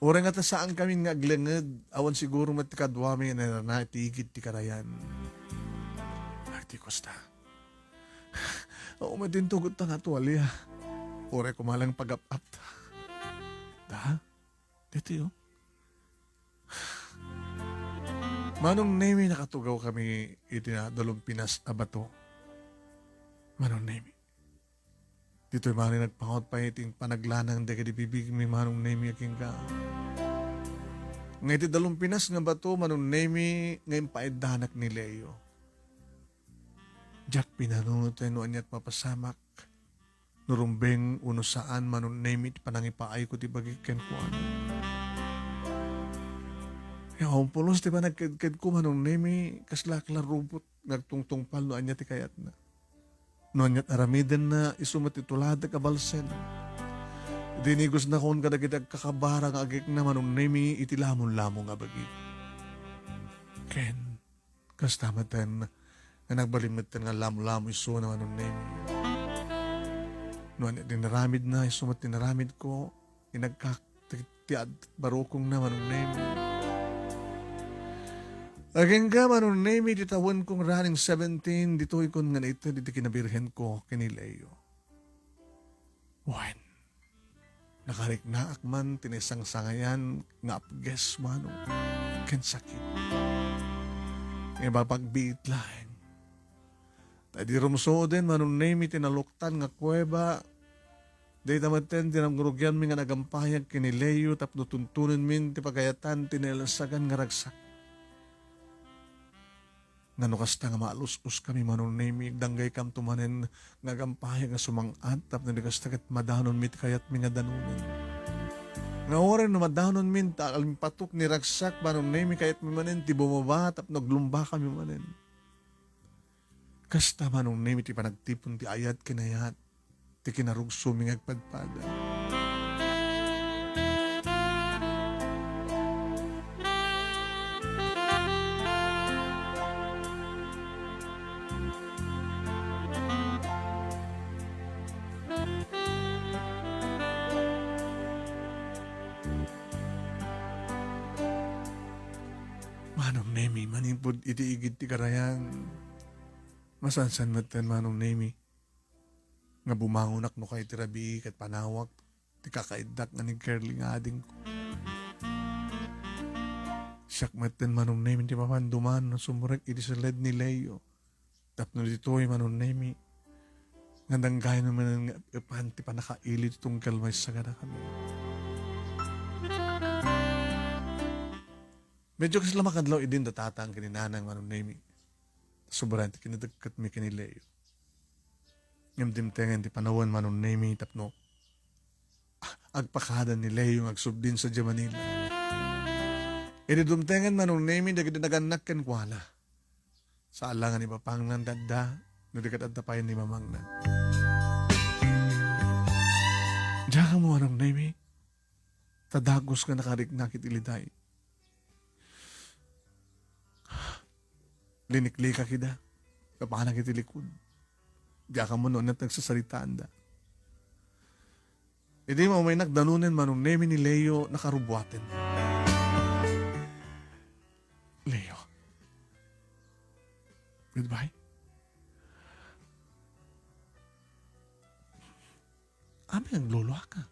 Uray nga ta saankami nga aglenged, awan siguro met ti kaduami nga nairana iti igid ti karayan. Ti kusta. Umadinto gutta nga tualia. Uray kumalang pagap-apta. Da? Ditoy, oh. Manong Nemi, nakatugaw kami iti nadalumpinas a bato. Manong Nemi. Ditoy manen nagpangaut pay iti panaglanang dagiti bibigmi, Manong Nemi, a kenka. Nga iti dalumpinas nga bato, Manong Nemi, nga impaiddanak ni Leo. Diak pinanunoten no aniat mapasamak, no rumbeng wenno saan, Manong Nemi, ti panangipaayko ti bagik kenkuana. Nga awan pulos ti panagkedkedko, Manong Nemi, kasla ak la robot nga agtungtungpal no ania ti kayatna. No aniat aramidenna, isu met ti tuladak a balsen. Dinigosnakon kadagiti agkakabara nga agikna, Manong Nemi, iti lamon-lamon nga bagik. Ken, kasta metten nga nagbalin metten nga lamlamo isuna, Manong Nemi. No ania ti naramidna, isu met ti naramidko, inagkak ti, ti ad-, barukongna, Manong Nemi. Agingga, Manong Nemi, ti tawenkong running seventeen, ditoykon nga naited iti kinabirhenko ken ni Leo. Wen, nakariknaak man ti naisangsangayan nga apges, Manong, ken sakit. Nga ibabagbiit laeng. Ta idi rumsooden, Manong Nemi, ti naluktan nga kuweba, dayta metten ti nangrugianmi nga nagampayag ken ni Leo tapno tuntunenmin ti pagayatan ti nailansagan nga ragsak. Nga no kasta nga maalus-oskami, Manong Nemi, agdanggaykamto manen nga agampayag nga sumang-at tapno di kasta ket madanonmi ti kayatmi nga danonen. Nga uray no madanonmin ta alimpatok ni ragsak, Manong Nemi, kayatmi manen ti bumaba tapno aglumbakami manen. Kasta, Manong Nemi, ti panagtipon ti ayat ken ayat ti kinarugsomi nga agpadpada. Manong Nemi, manipud iti igid ti karayan, masansan metten, Manong Nemi, nga bumangonak no kayat ti rabii ket panawak ti kakaiddak nga ni Curly nga adingko. Siak metten, Manong Nemi, ti mapanduman no sumrek iti siled ni Leo. Tapno ditoy, Manong Nemi, nga danggayon manen nga epan ti pannakaili ti tunggal maysa kadakami. Medyo kasla makadlaw idin da tatang ken ni nanang, Manong Nemi. Sobraen ti kinadagketmi ken ni Leo. Ngem dimtengen ti panawen, Manong Nemi, tapno, ah, agpakada ni Leo nga agsubli sadiay Manila. Idi dumtengen, Manong Nemi, dagiti nagannak kenkuana. Saan la nga ni papangnan ti adda, no di ket adda pay ni mamangna. Diak ammo, Manong Nemi, ta dagus nga nakariknak iti liday. Liniklikak ida, kapanak iti likud. Diak ammo no ania ti nagsasaritaanda. Idi maumaynak danonen, Manong Nemi, ni Leo, nakarubuaten. Leo. Goodbye. Amin, nagluluaka.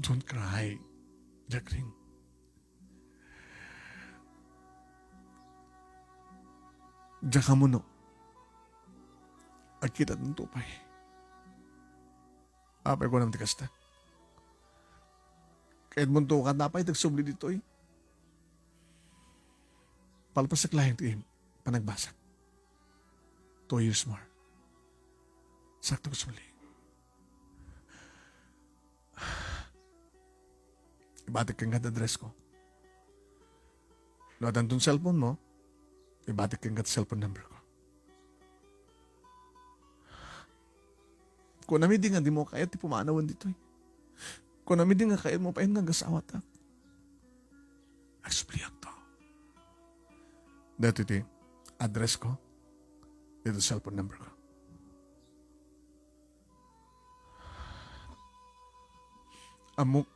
Don't cry, Jacqueline. Diak ammo no agkitatanto pay. Apay kunam ti kasta? Kayatmonto ket apay ti agsubli ditoy? Palpasak laeng ti panagbasak. Two years more. Sakto ket sumuli. Ibatik kenka ti address ko. No addanton cellphone mo, ibatik kenka ti cellphone number ko. Kunam idi nga dimo kayat ti pumanawen ditoy. Kunam idi nga kayatmo pay nga agasawatak. Agsubliakto. Daytoy ti address ko. Daytoy ti cellphone number ko. Ammok,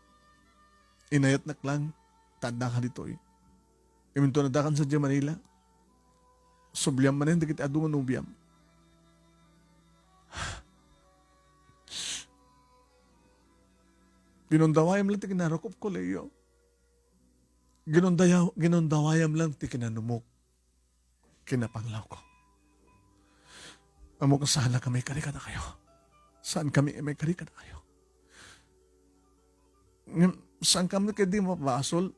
inayatnak lang, ta addaka ditoy. Iminto nadakan sadiay Manila. Subliam manen dagiti adu nga nobiam. Ginundawayam lang ti kinarukopko, Leo. Ginundayaw-, ginundawayam lang ti kinanumok, kinapanglawko. Ammok a saan a kami kadi kadakayo. Saan kami a maikari kadakayo. Ngem, saan kami kadi mapasol?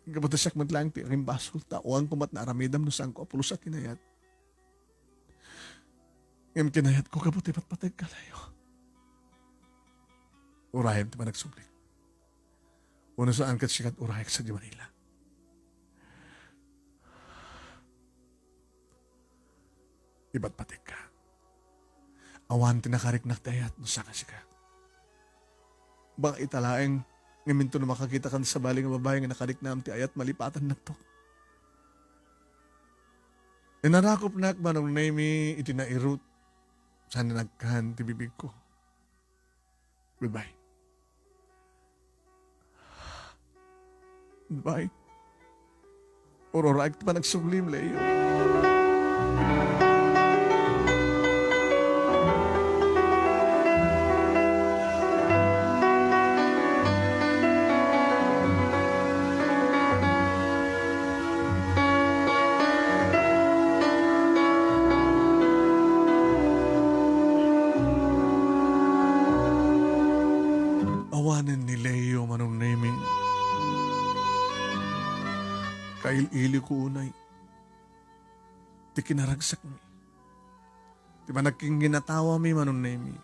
Gapu ta siak met laeng ti agimbasol, ta awan ko met naaramidam no saanko a pulos a kinayat. Ngem kinayatko gapu ta ipatpategka, Leo. Urayem ti panagsubli. Wenno saan ket sika ti urayek sadiay Manila. Ipatpategka. Awan ti nakariknak ti ayat no saan a sika. Baka ita laeng, ngem inton makakitakan ti sabali nga babai nga nakariknam ti ayat, malipatannakto. Inarakopnak, Manong Nemy, iti nairut, saan a nagkan ti bibigko. Goodbye. Goodbye. Ururaek ti panagsublim, Leo. Awanen ni Leo, Manong Nemy. Kail-iliko unay ti kinaragsakmi. Ti panagkingginatawami, Manong Nemy.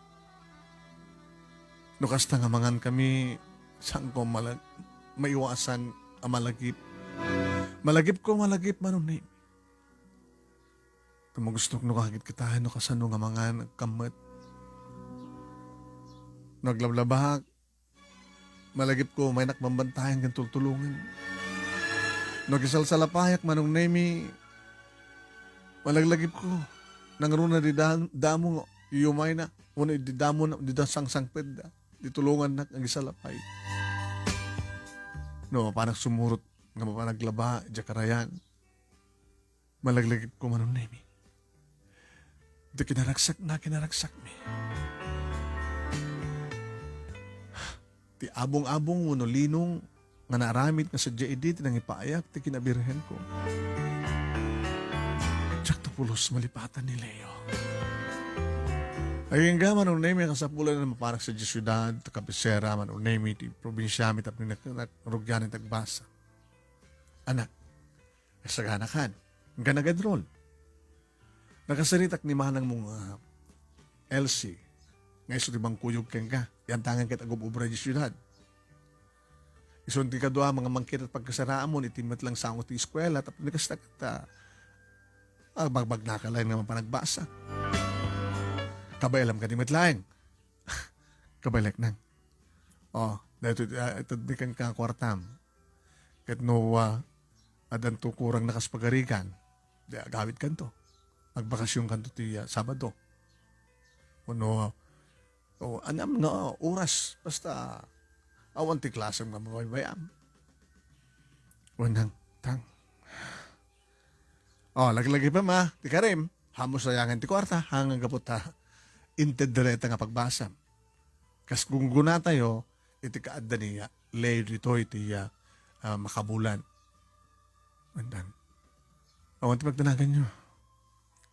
No kasta nga mangankami, saanko malag-, maiwasan a malagip. Malagipko, malagip, Manong Nemy. Ti magustok no kakit kitaen no kasano nga mangan, agkammet. No aglablabahak, malagipko, maynak bambantayan ken tultulongen. No agisalsalapayak, Manong Nemy, malaglagipko, nangruna di da-, damo nga iyumayna, wenno di damo na, di da sangsangpetda, di tulongannak agisalapay. No, mapanak sumurot nga mapanaglaba, diak karayan. Malaglagipko, Manong Nemy. Ti kinaragsakna, kinaragsakmi. Ti abong-abong wenno linong nga naaramid nga sadiay idi ti nangipaayak ti kinabirhenko. Diakto pulos malipatan ni Leo. Agingga, Manong Nemy, kasapulan a mapanak sadiay siudad, ta kabisera, Manong Nemy, ti probinsiami tapno nak-, nak-, rugianen ti agbasa. Anak, Saganakan. Nga nag-enroll. Nakasaritak ni manangmo nga Elsie, nga isu ti mangkuyog kenka. Yantangan ket agub-ubra di siudad. Isu ti kadua, mga mangkit at pagkasaraamon, iti met lang sango ti eskwela, tapno ni kasta ket, ah, ah, bagbag nakalain nga mapanagbasa. Kabaelam ka di met laeng. Kabaelak nang. Oh, dahil ito, ah, ito di kan kakuartam. Ket no, ah, addanto kurang nakas pagarigan, di agawid kanto. Agbakasyon kanto ti, ah, Sabado. Wenno, o, anam nga oras, basta awan ti klasem nga mabaybayam. Wenang, tang. Oh, laglagi pa ma, ti karim, hamo sayangan ti kuarta, hanggang gapu ta, inted direta nga pagbasa. Kas gunggunatayo, iti kaadda ni Leo ditoy ti, ah, ah, makabulan. Andan. Awan ti pagdanaganyo.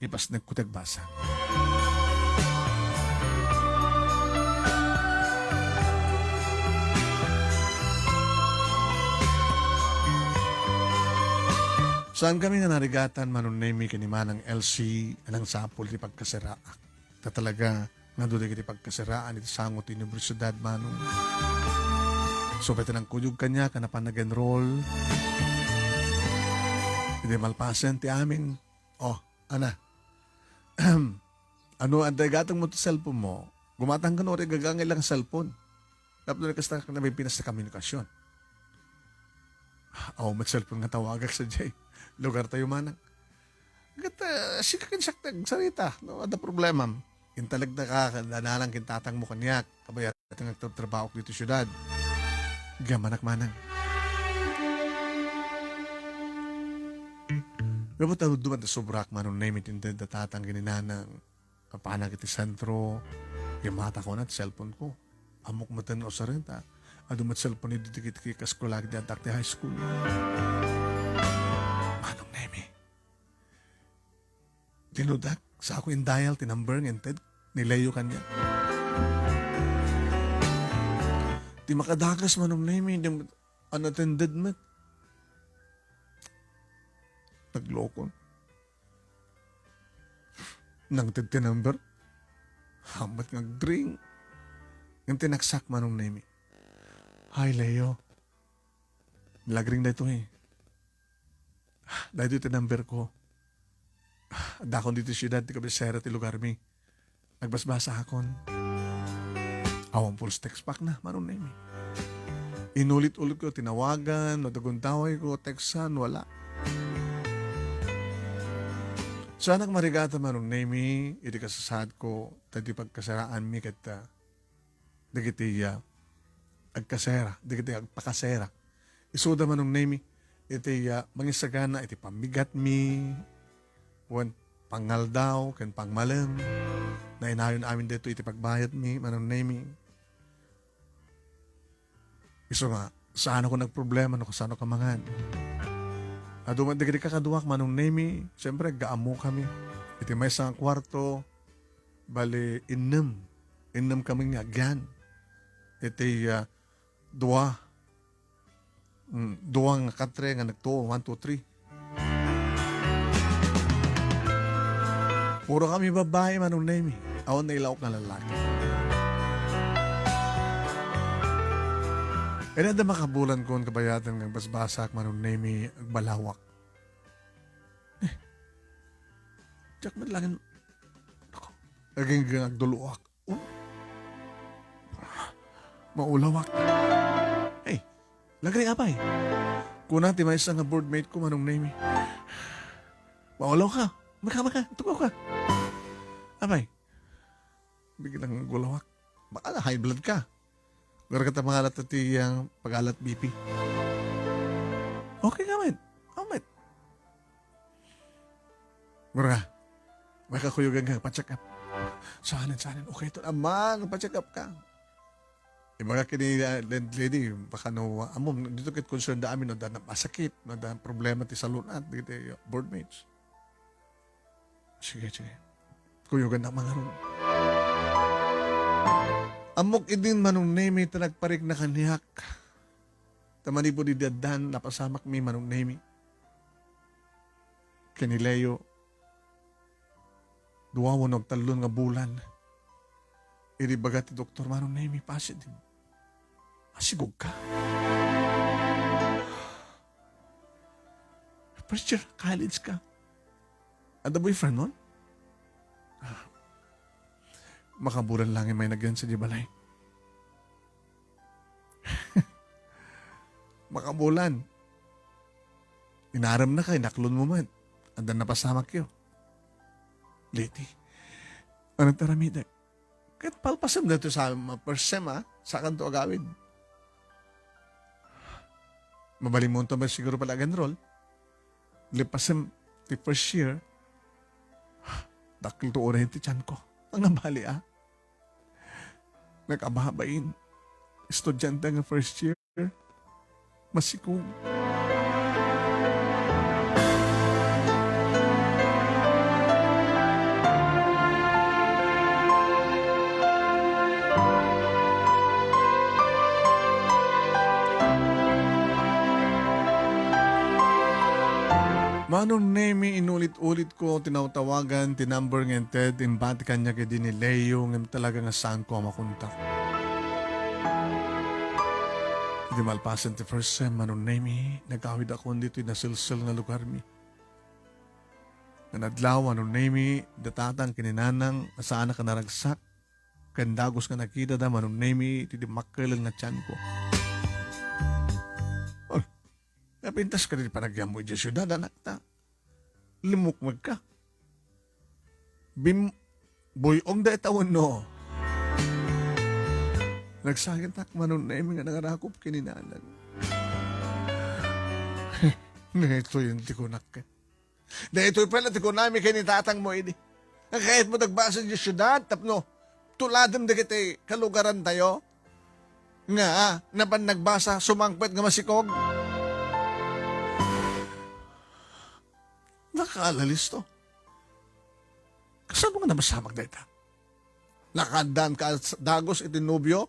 Ipasnek ko ti agbasa. Saan kami nga narigatan, Manong Nemy, ken ni Manang Elsie, a nangsapul ti pagkaseraak. Ta talaga, nga adu dagiti pagkasiraan iti sango ti universidad, Manong. Supay ti nangkuyog kaniak a napan nag-enroll. Idi malpasen ti amin. Oh, ana. Ano, adda igatangmo ti cellphone mo? Gumatang ka no, igagangay lang cellphone. Tapno ni kasta ka na may pinas na komunikasyon. Aw, met cellphone nga tawagak sadiay lugar tayo, manang. Ket, ah, sika ken siak ti agsarita, no adda problemam. Intalek da ka, dananang ken tatangmo kaniak, kabayat nga agtrabtrabahoak ditoy siudad. Gamanak manang. Wen met, adu met ti sobrak, Manong Nemi, ti inted da tatang ken ni nanang. Apanak iti sentro, rimata ko na ti cellphone ko. Ammok metten nga usaren ta adu met cellphone idi dagiti kas ko lagi ti addak ti high school. Manong Nemi. Tinudak, sa ako in-dial ti number nga inted ni Leo kaniak. Ti makadakas, Manong Nemi, di unattended met. Naglokon. Nangted ti number. Hammet nga agring. Ngem tinaksak, Manong Nemi. "Hi, Leo. Nalagring daytoy. Daytoy ti number ko. Addakon ditoy siudad ti kabisera ti lugarmi. Agbasbasakon." Awan pulse text back na, Manong Nemi. Inulit-ulit ko, tinawagan, no dagundaway ko, textan, wala. Saanak marigata, Manong Nemi, iti kasasaad ko, ta iti pagkaseraanmi ket, ah, dagiti, ah, agkasera, dagiti agpakasera. Isuda, Manong Nemi, iti, ah, mangisagana iti pammigatmi, wen pangngaldaw ken pangmalem. Nainayon amin daytoy iti pagbayadmi, Manong Nemi. Isu nga, saanakon agproblema no kasano ka mangan. Adu met dagiti kakaduak, Manong Nemi, siyempre, aggaammo kami. Iti maysa nga kuarto, bali, innem. Innem kami nga agyan. Iti, ah, dua. Mm, dua nga katre nga nagtuo, one, two, three. Puro kami babai, Manong Nemi. Awan nailaok nga lalaki. Ania adda makabulan kon kabayatan nga agbasbasak, Manong Nemi, agbalawak. Eh, diak met laeng, ako, aginggang agduluak. Oh. Maulawak. Hey, lagring apay. Kuna ti maysa nga boardmate ko, Manong Nemi. Maulaw ka. Maka, maka. Tugaw ka. Apay. Biglang gulawak. Baka na high blood ka. Gara ka ta mangalat ti, ah, pag-alat B P. Okay ka, man. Oh, man. Mura, may kakuyogan ka, pa-check up. Saanen, saanen? Okay to naman, pa-check up ka. Ibaga kini, ah, landlady, baka no, amo, dito ket concern da amin, no, da masakit, no, da problema ti salun-at, dito, board mates. Sige, sige. Kuyogan na mangarun. Ammok idin Manong Nemi ta nagparik na kaniak. Ta manipud idi addan, napasamak mi Manong Nemi. Ken ni Leo, dua wenno agtallo nga bulan. Idi baga ti doktor, Manong Nemi, positive. Masigog ka. First year college ka. Adda boyfriend mo? Ah. Makabulan lang may nagyan sa di balay. Makabulan. Inarem na ka, inaklon mo man. Adda napasamak yo. Lady, ano taramidek? Ket palpasem daytoy sa ma-, first sem, ah, sakanto agawid. Mabalinmonto met siguro pala ag-enroll. Lipasem ti first year, dakkel to uray ti tiyan ko. Ang abali, ah. Nakababain. Estudyante nga first year. Masikog. Manong Nemi, inulit-ulit ko tinawtawagan ti number nga inted imbati kaniak idi ni Leo, ngem talaga nga saanko a makontak. Idi malpasen ti first sem, Manong Nemi, nagawid akon ditoy naselsel nga lugarmi. Nga adlaw, Manong Nemi, datatan ken ni Nanang, saanak a naragsak, ken dagus nga nakita da, Manong Nemi, ti dimmakkel nga tiyan ko. Oy, napintas ka ti panagyan mo idiay siudad, anak ta. Limukmeg ka. Bim-, buy-ong da ita wenno? Nagsakitak Manong Nemi nga nangarakop ken ni Nanang. Nangaytoyen ti kunak ket. Daytoy pay la ti kunami ken ni tatangmo idi. Nga kayatmo agbasa idiay siudad tapno tuladem dagiti kalugarantayo? Nga, ah, napan nagbasa, sumangpet nga masikog? Nakaalalisto. Kasano nga napasamak dayta? Nakaaddaan ka dagus iti nobio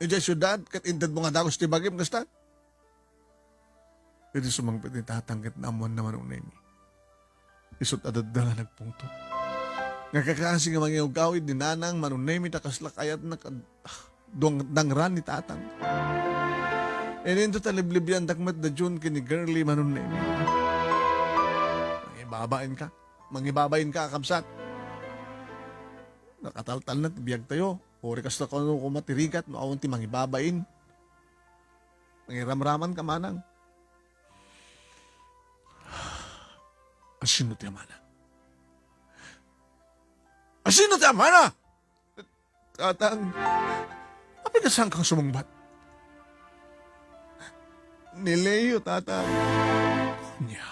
idiay siudad, ket intedmo nga dagus ti bagim, kasta? Idi sumangpet ni tatang ket naammoanna, Manong Nemi, isut' adda nga nagpungtot. Nga kakasi nga mangiwgawid ni nanang, Manong Nemi, ta kasla kayatna kad-, duang dangran ni tatang. Idinto ta liblibiandak met da Jun ken ni Girlie, Manong Nemi. Mangibabain ka. Mangibabain ka, kabsat. Nakataltalna ti biagtayo. Uray kasla kano koma ti rigat no awan ti mangibabain. Mangiramraman ka manang. Asino ti amana? Asino ti amana? Tatang, apay nga saan kang sumungbat? Ni Leo, Tatang. Ania?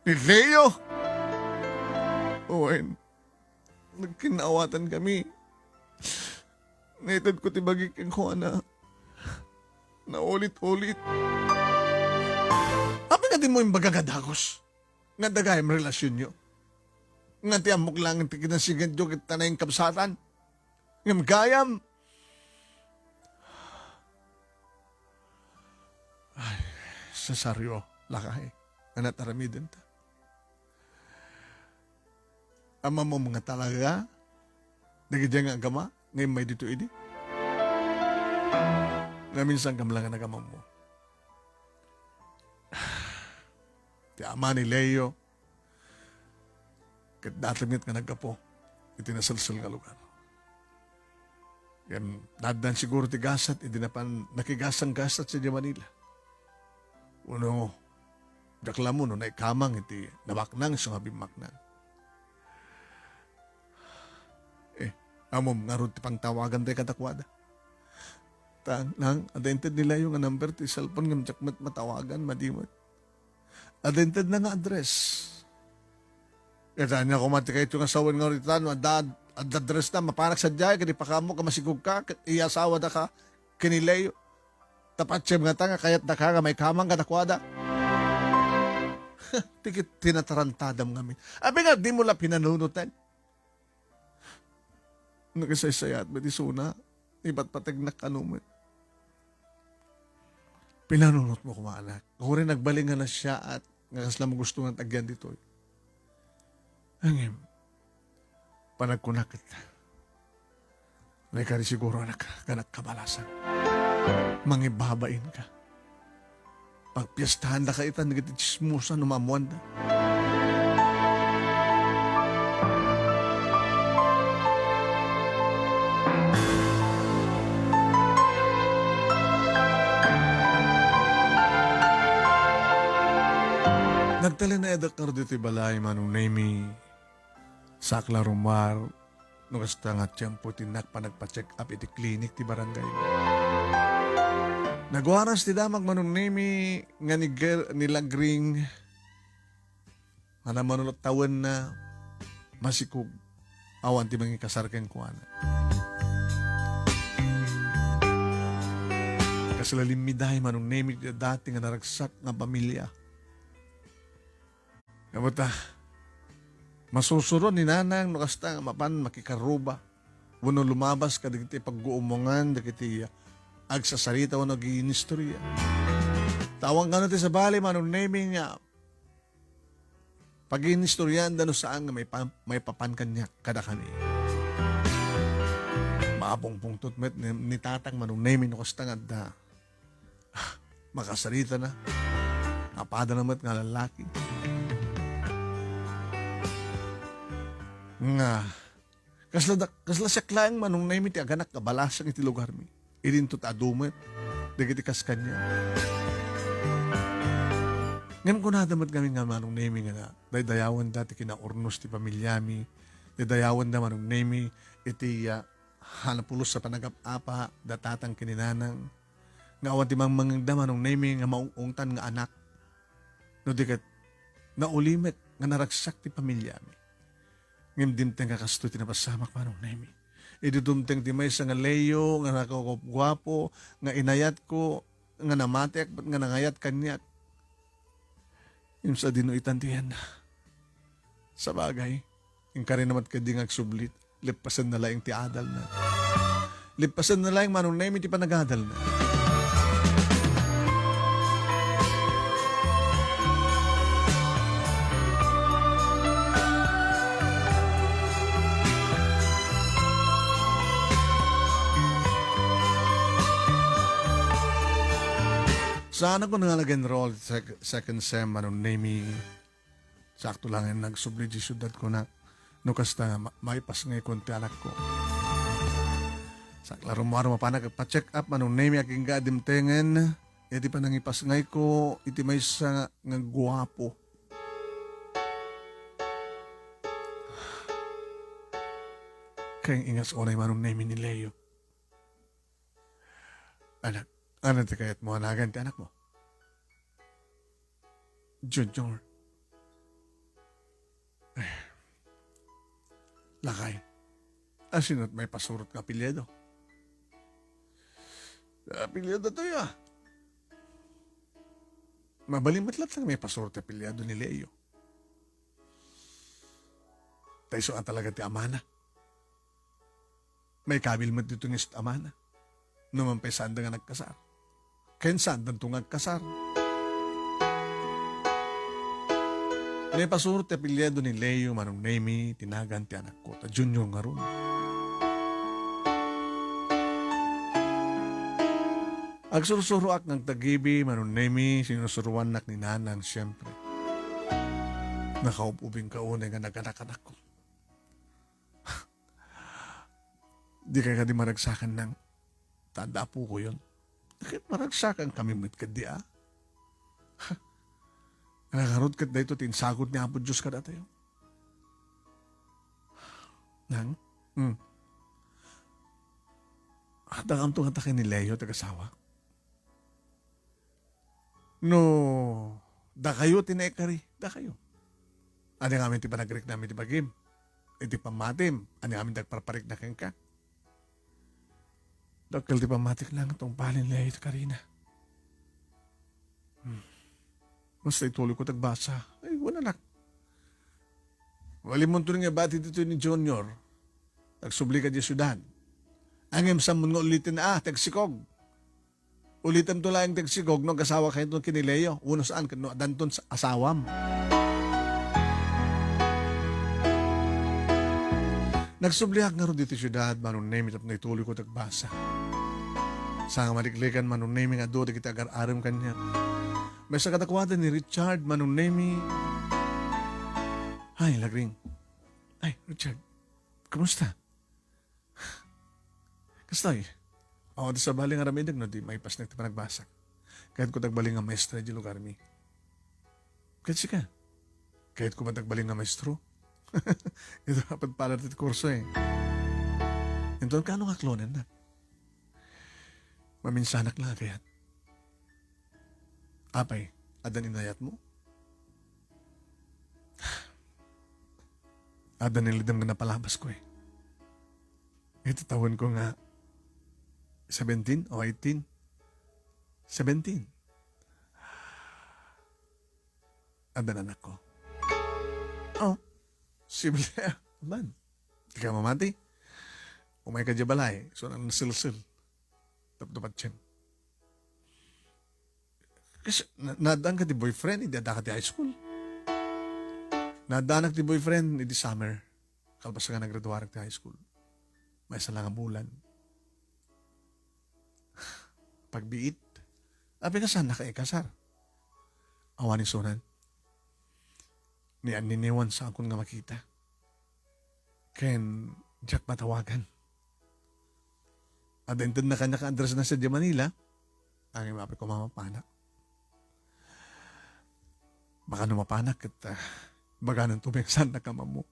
Ni Leo? Wen, nagkinnaawatan kami. Naitedko ti bagik kenkuana. Naulit-ulit. Apay nga dimo imbaga nga dagus nga adda gayam relasionyo? Nga ti ammok laeng ti kinasigedyo ket ta naingkabsatan? Ngem gayam, ay, Cesario, lakay, ania ti aramidenta? Ammom nga talaga dagiti nga agama nga immay ditoy idi? Naminsan kam la nga nagamammo. Ti ama ni Leo, ket dayta met nga naggapu iti naselsel nga lugar. Ngem naaddan siguro ti gasat idi napan nakigasanggasat sadiay Manila. Wenno, diak la ammo no naikamang iti nabaknang isu nga bimmaknang. Eh, ammom ngarud ti pangtawagan dayta kadakuada? Tang, nang, adda inted ni Leo nga number ti cellphone ngem diak met matawagan, madi met. Adda intedna nga address. Ket ania koma ti kayatyo nga sawen nga rita no adda, adda addressna, mapanak sadiay ket ipakaammo nga masikog ka ket iyasawadaka ken ni Leo. Ta patiem ngata nga kayatdaka nga maikamang kadakuada. Ti ket tinatarantadam ngamin. Apay nga dimo la pinanunoten? Nakisaysayaat met isuna, ipatpategnak kano met. Pinanunotmo koma, anak. Uray nagbalin nga nasiaat, nga kasla magusto nga agyan ditoy. Ngem, panagkunak ket, naikari siguro, anak, kanak kabalasan. Mangibabain ka. Pagpiestahan daka ita dagiti tsismosan no maammoanda. Nagtalinaedak ngarud iti balay, Manong Nemi. Sakla rumar, no kasta nga tiempo ti innak panagpa-check up iti klinik ti barangay. Nagwaras ti damag, Manong Nemi, nga ni Ger-, ni Lagring, nga namano tawenna, masikog, awan ti mangikasar kenkuana. Kasla limmiday, Manong Nemi, ti dati nga naragsak nga pamilia. Ngem ta, masursuron ni Nanang no kasta nga mapan makikarruba wenno lumabas kadagiti pagguumongan dagiti agsasarita wenno agiinistorya. Ta awan kano ti sabali, Manong Nemi, nga pagiinistoryaanda no saan nga maipa-, maipapan kaniak kadakami. Maapungpungtot met ni, ni Tatang, Manong Nemi, no kasta nga adda makasaritana. Apadana met nga lallaki. Nga, kasla da-, kasla siak laeng, Manong Nemi, ti aganak nga balasang iti lugarmi. Idinto ta adu met dagiti kas kaniak. Ngem kunada met ngamin nga, Manong Nemi, nga daydayawenda ti kinaurnos ti pamiliami, daydayawenda, Manong Nemi, iti, ah, napulos a panagap-apa da Tatang ken ni Nanang, nga awan ti mangmangngegda, Manong Nemi, nga maung-ungtan nga anak. No di ket, Naulimek nga naragsak ti pamiliami. Ngem dimteng a kastoy ti napasamak, Manong Nemi. Idi dumteng ti maysa nga Leo nga nakagupguapo, nga inayatko, nga namatek, ket nga nangayat kaniak. Ngem sadino itan ti yanna. Sabagay, inkari na met ketdi nga agsubli, leppasenna laeng ti adalna. Leppasenna laeng, Manong Nemi, ti panagadalna. Saan ako nga nag-enroll sec-, second sem, Manong Nemi? Sakto laeng nagsubli ti siudad ko na. No kasta, ma-, maipasngayko ti anakko. Sakla rummuar, mapanak agpa-check up, Manong Nemi, agingga a dimtengen iti panangipasngayko iti maysa nga guapo. Kayeng ingas unay, Manong Nemi, ni Leo. Anak, ano ti kayatmo a nagan ti anakmo? Junior. Eh, lakay, asino ti maipasurot nga apelyido? Apelyido toy, ah. Mabalin met latta nga maipasurot ti apelyido ni Leo. Ta isu a talaga ti amana. Maikabil met ditoy nga isu ti amana. No man pay saanda nga nagkasar. Ken saandanto nga agkasar. Naipasurot ti apelyido ni Leo, Manong Nemi, ti nagan ti anakko, ta Junior ngarud. Agsursuroak nga agtagibi, Manong Nemi, sinursuroannak ni Nanang, siempre. Nakaub-ubingka unay nga naganak-anakko. Dikay kadi maragsakan, Nang? Ta adda apokoyon. Ket maragsakankami met ketdi, a? Ngarud ket daytoy ti insagut ni Apo Dios kadatayo. Nang? Hmm. Adda kamto ngata ken ni Leo ti agasawak? No dakayo ti naikari, dakayo. Ania ngamin ti panagriknam iti bagim? Iti pammatim, ania ngamin ti agparparikna kenka? Dakkel ti pammatik, Nang, ta umpalinna iti karina. Hmm. Basta ituloyko ti agbasa. Ay, wen, anak. Mabalinmonto nga ibati ditoy ni Junior. Agsubli ka diay siudad. Ngem saanmon nga uliten, a, ti agsikog. Ulitemto laeng ti agsikog no agasawakayo ken ni Leo, wenno saan, ken no addanton sa-, asawam. Nagsubliak ngarud ditoy siudad, Manong Nemi, tapno ituloyko ti agbasa. Saan nga maliklikan, Manong Nemi, nga adu dagiti agar-arem kaniak. Maysa kadakuada ni Richard, Manong Nemi. Ay, lagring. Ay, Richard, kumusta? Kastoy, awan ti sabali nga aramidek no di maipasnek ti panagbasak. Kayatko ti agbalin nga maestra idiay lugarmi. Ket sika, kayatko met ti agbalin nga maestro. Ita, apat pala ti kurso, eh. Inton, kaano nga klonen na? Maminsanak la kayat. Apay, adda ni inayatmo? Adda ni lidem nga napalabasko, eh. Iti tawenko nga seventeen o eighteen? Seventeen. Adda ni anakko. Oh, posible. Aman. Dika mamati. Umayka idiay balay. So, nang nasilsil. Tapno patien. Kas-, na-, naaddaanka ti boyfriend, idi addaka ti high school. Naaddaanak ti boyfriend, idi summer. Kalpasan nga naggraduarak ti high school. Maysa la nga bulan. Pagbiit. Apay, kasannaka ikasar? Awan isunan. Ni anniniwan, saanko nga makita. Ken diak matawagan. Adda intedna kaniak nga address na sadiay Manila. Ngem apay koma mapanak. Baka no mapanak ket, ah, bagananto met nga saannaka ammo.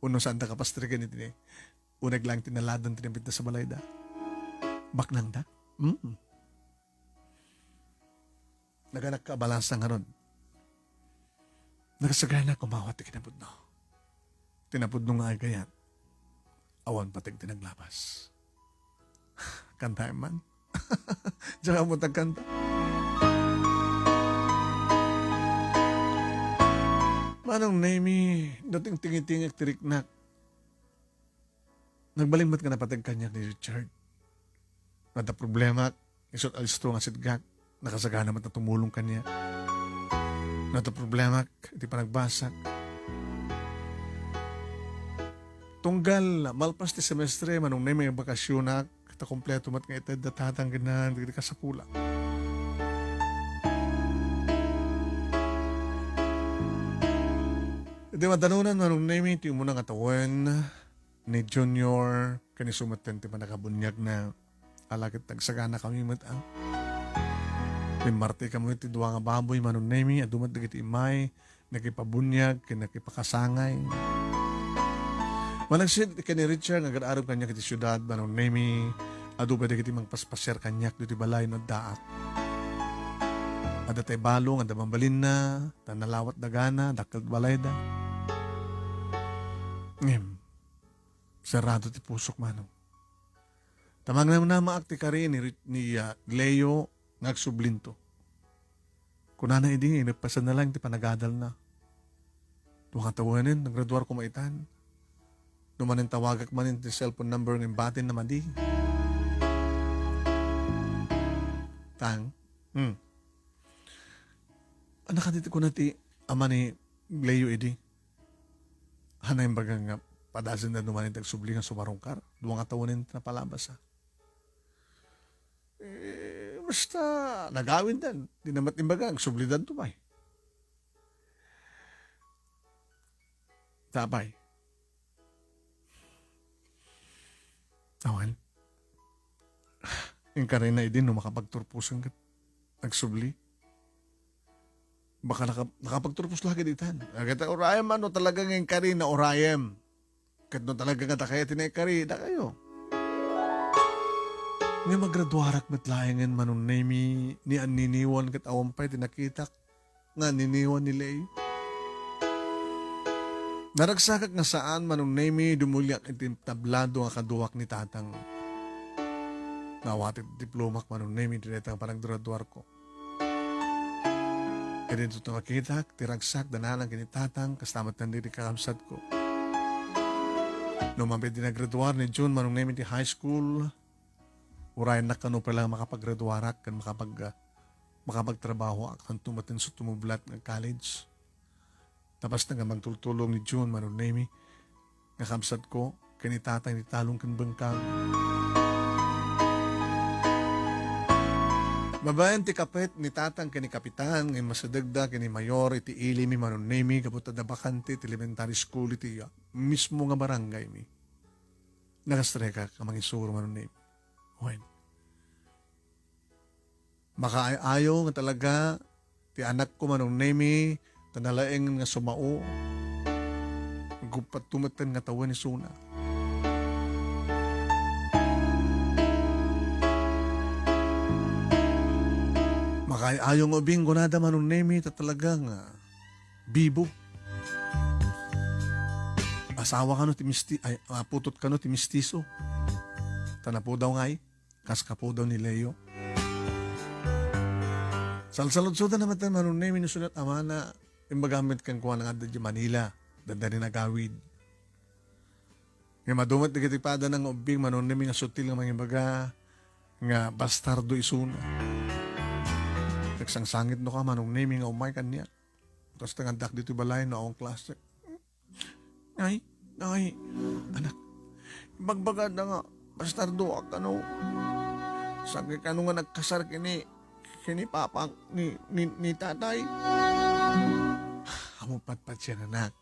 Wenno saanta kapastrigen iti uneg laeng ti naladan ti nabitda sa balayda. Baknangda? Mm. Naganakka a balasa ngarud. Nakasagana kumawat ti kinapudno. Ti napudno nga agayat, awan pateg ti naglabas. Kantaem man. Diak ammo ti agkanta. Manong Nemi, no tingtingtingek ti riknak, nagbalin met nga napateg kaniak ni Richard. Adda problemak, isut' alisto nga sitgak, nakasagana met a tumulong kaniak. No adda problemak iti panagbasak. Tunggal malpas ti semestre, Manong Nemi, nga bakasionak, ta kompleto met nga ited da tatang ken nanang dagiti kasapulak. Iti madanonan, Manong Nemi, ti umuna nga tawen, ni Junior, ken isu metten ti pannakabuniagna. Ala ket nagsaganakami met a. Pimmartikami ti dua nga baboy, Manong Nemi, adu met dagiti immay, nakipabuniag, ken nakipakasangay. Malaksid ken ni Richard nga agar-arem kaniak iti siudad, Manong Nemi, adu pay dagiti mangpaspasiar kaniak ditoy balay no addaak. Adda tay balo nga adda bambalinna, ta nalawat dagana, dakkel balayda. Ngem, serrado ti pusok, Manong. Ta mangnamnamaak ti kari ni Ri-, ni, ah, Leo nga agsublinto. Kunana idi, ineppasanna laeng ti panagadalna. Dua nga tawenen, nagraduar koma itan. No manen tawagak manen ti cellphone number nga imbatinna madi. Tang, hmm. Ania kadi ti kuna ti ama ni Leo idi? Ania imbaga nga padasenna no manen ti agsubli nga sumarungkar? Dua nga tawenen ti napalabas, a. Eh, basta nagawiddan. Di na met imbaga, agsublidanto pay. Tapay. Awan. Inkarina idi no makapagturposen ket agsubli. Baka naka-, nakapagturpos la ket itan. Agata urayem, ano, talaga nga inkarina urayem. Ket no talaga nga dakayo ti naikari, dakayo. Nga magraduarak met laengen, Manong Nemi, ni anniniwan ket awan pay ti nakitak nga anniniwan ni Leo. Naragsakak nga saan, Manong Nemi, dumuliak iti tablado nga kaduak ni Tatang. Nga awaten ti diplomak, Manong Nemi, iti dayta nga panaggraduarko. Ket ditoy makitak ti ragsak da nanang ken ni Tatang, kasta met dagiti kakabsatko. No manen idi naggraduar ni Jun, Manong Nemi, ti high school, urayennak kano pay la makapagraduarak ken makapag-, makapagtrabahoak, kanto met isu tumublat nga college. Tapasna nga mangtultulong ni Jun, Manong Nemi, nga kabsatko, ken ni Tatang ti talong ken bengkag. Babaen ti kapet ni Tatang ken ni Kapitan nga immasidegda ken ni Mayor iti ilimi, Manong Nemi, gapu ta adda bakante ti elementary school iti, ah, mismo nga barangaymi. Nakastreka ka mangisuro, Manong Nemi. Wen. Makaay-ayo nga talaga ti anakko, Manong Nemi, ta nalaengen nga sumao. Naguppat to metten nga tawen isuna. Makaay-ayo nga ubing kunada, Manong Nemi, ta talaga nga bibo. Asawa kano ti misti-, ay, ah, putot kano ti mistiso. Ta napudaw ngay. Kas kapudaw ni Leo. Salsaludsodan na met, Manong Nemi, no isu met amana, imbaga met kenkuana nga adda idiay Manila, dandani nagawid. Nga madu met dagiti padana nga ubbing, Manong Nemi, nga sutil nga mangibaga nga bastardo isuna. Nagsangsangit no ka, Manong Nemi, nga umay kaniak. Kasta nga addak ditoy balay no awan klase. Ay, ay, anak. Ibagbagada nga bastardoak kano. Sakit kano nga nagkasar kini, kini papak ni, ni, ni tatay. Amo patpat siya, anak.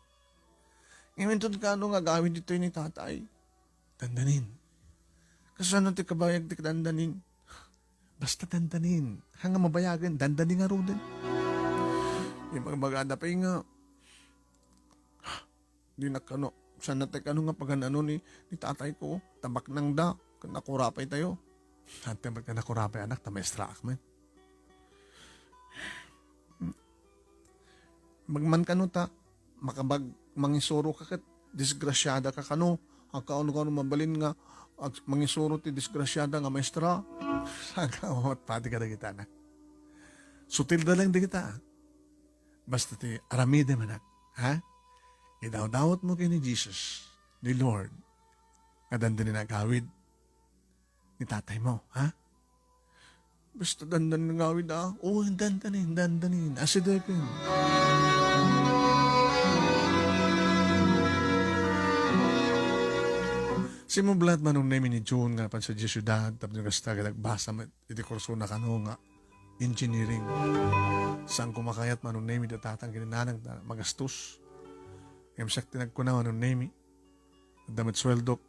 Ngayon, kano nga gawin ditoy ni tatay? Dandanin. Kasano ti kabayag ti dandanin? Basta dandanin. Haan nga mabayagen, dandanin ngaruden. Ibagbagada pay nga, di na kano, saan na tayo kano nga pagan-ano ni, ni tatay ko, tabaknang da, nakurapay tayo. Ante met nga nakurapay, anak, ta maestra ak met. Bagaman kano ta, makabag-, mangisuro ka ket disgrasiada ka kano, agkaano-kano mabalin nga ag-, mangisuro ti disgrasiada nga maestra. Saan ka mamatpati kadagita na? Sutilda lang dagita. Basta ti aramidem, anak, ha? Idawdawatmo ken ni Jesus, ni Lord, nga dandani nga agawid ni tataymo, ha? Basta dandani nga agawid, ah. Oo, dandani, dandani. Asideken. Simmublat Manong Nemi ni June nga napan sadiay a siudad, tapno kasta, ket agbasa met iti kursona kano nga engineering. Saan ko makayat Manong Nemi, da tatang ken ni nanang ta magastos. Ngem siak ti nagkuna Manong Nemi. Adda met sueldok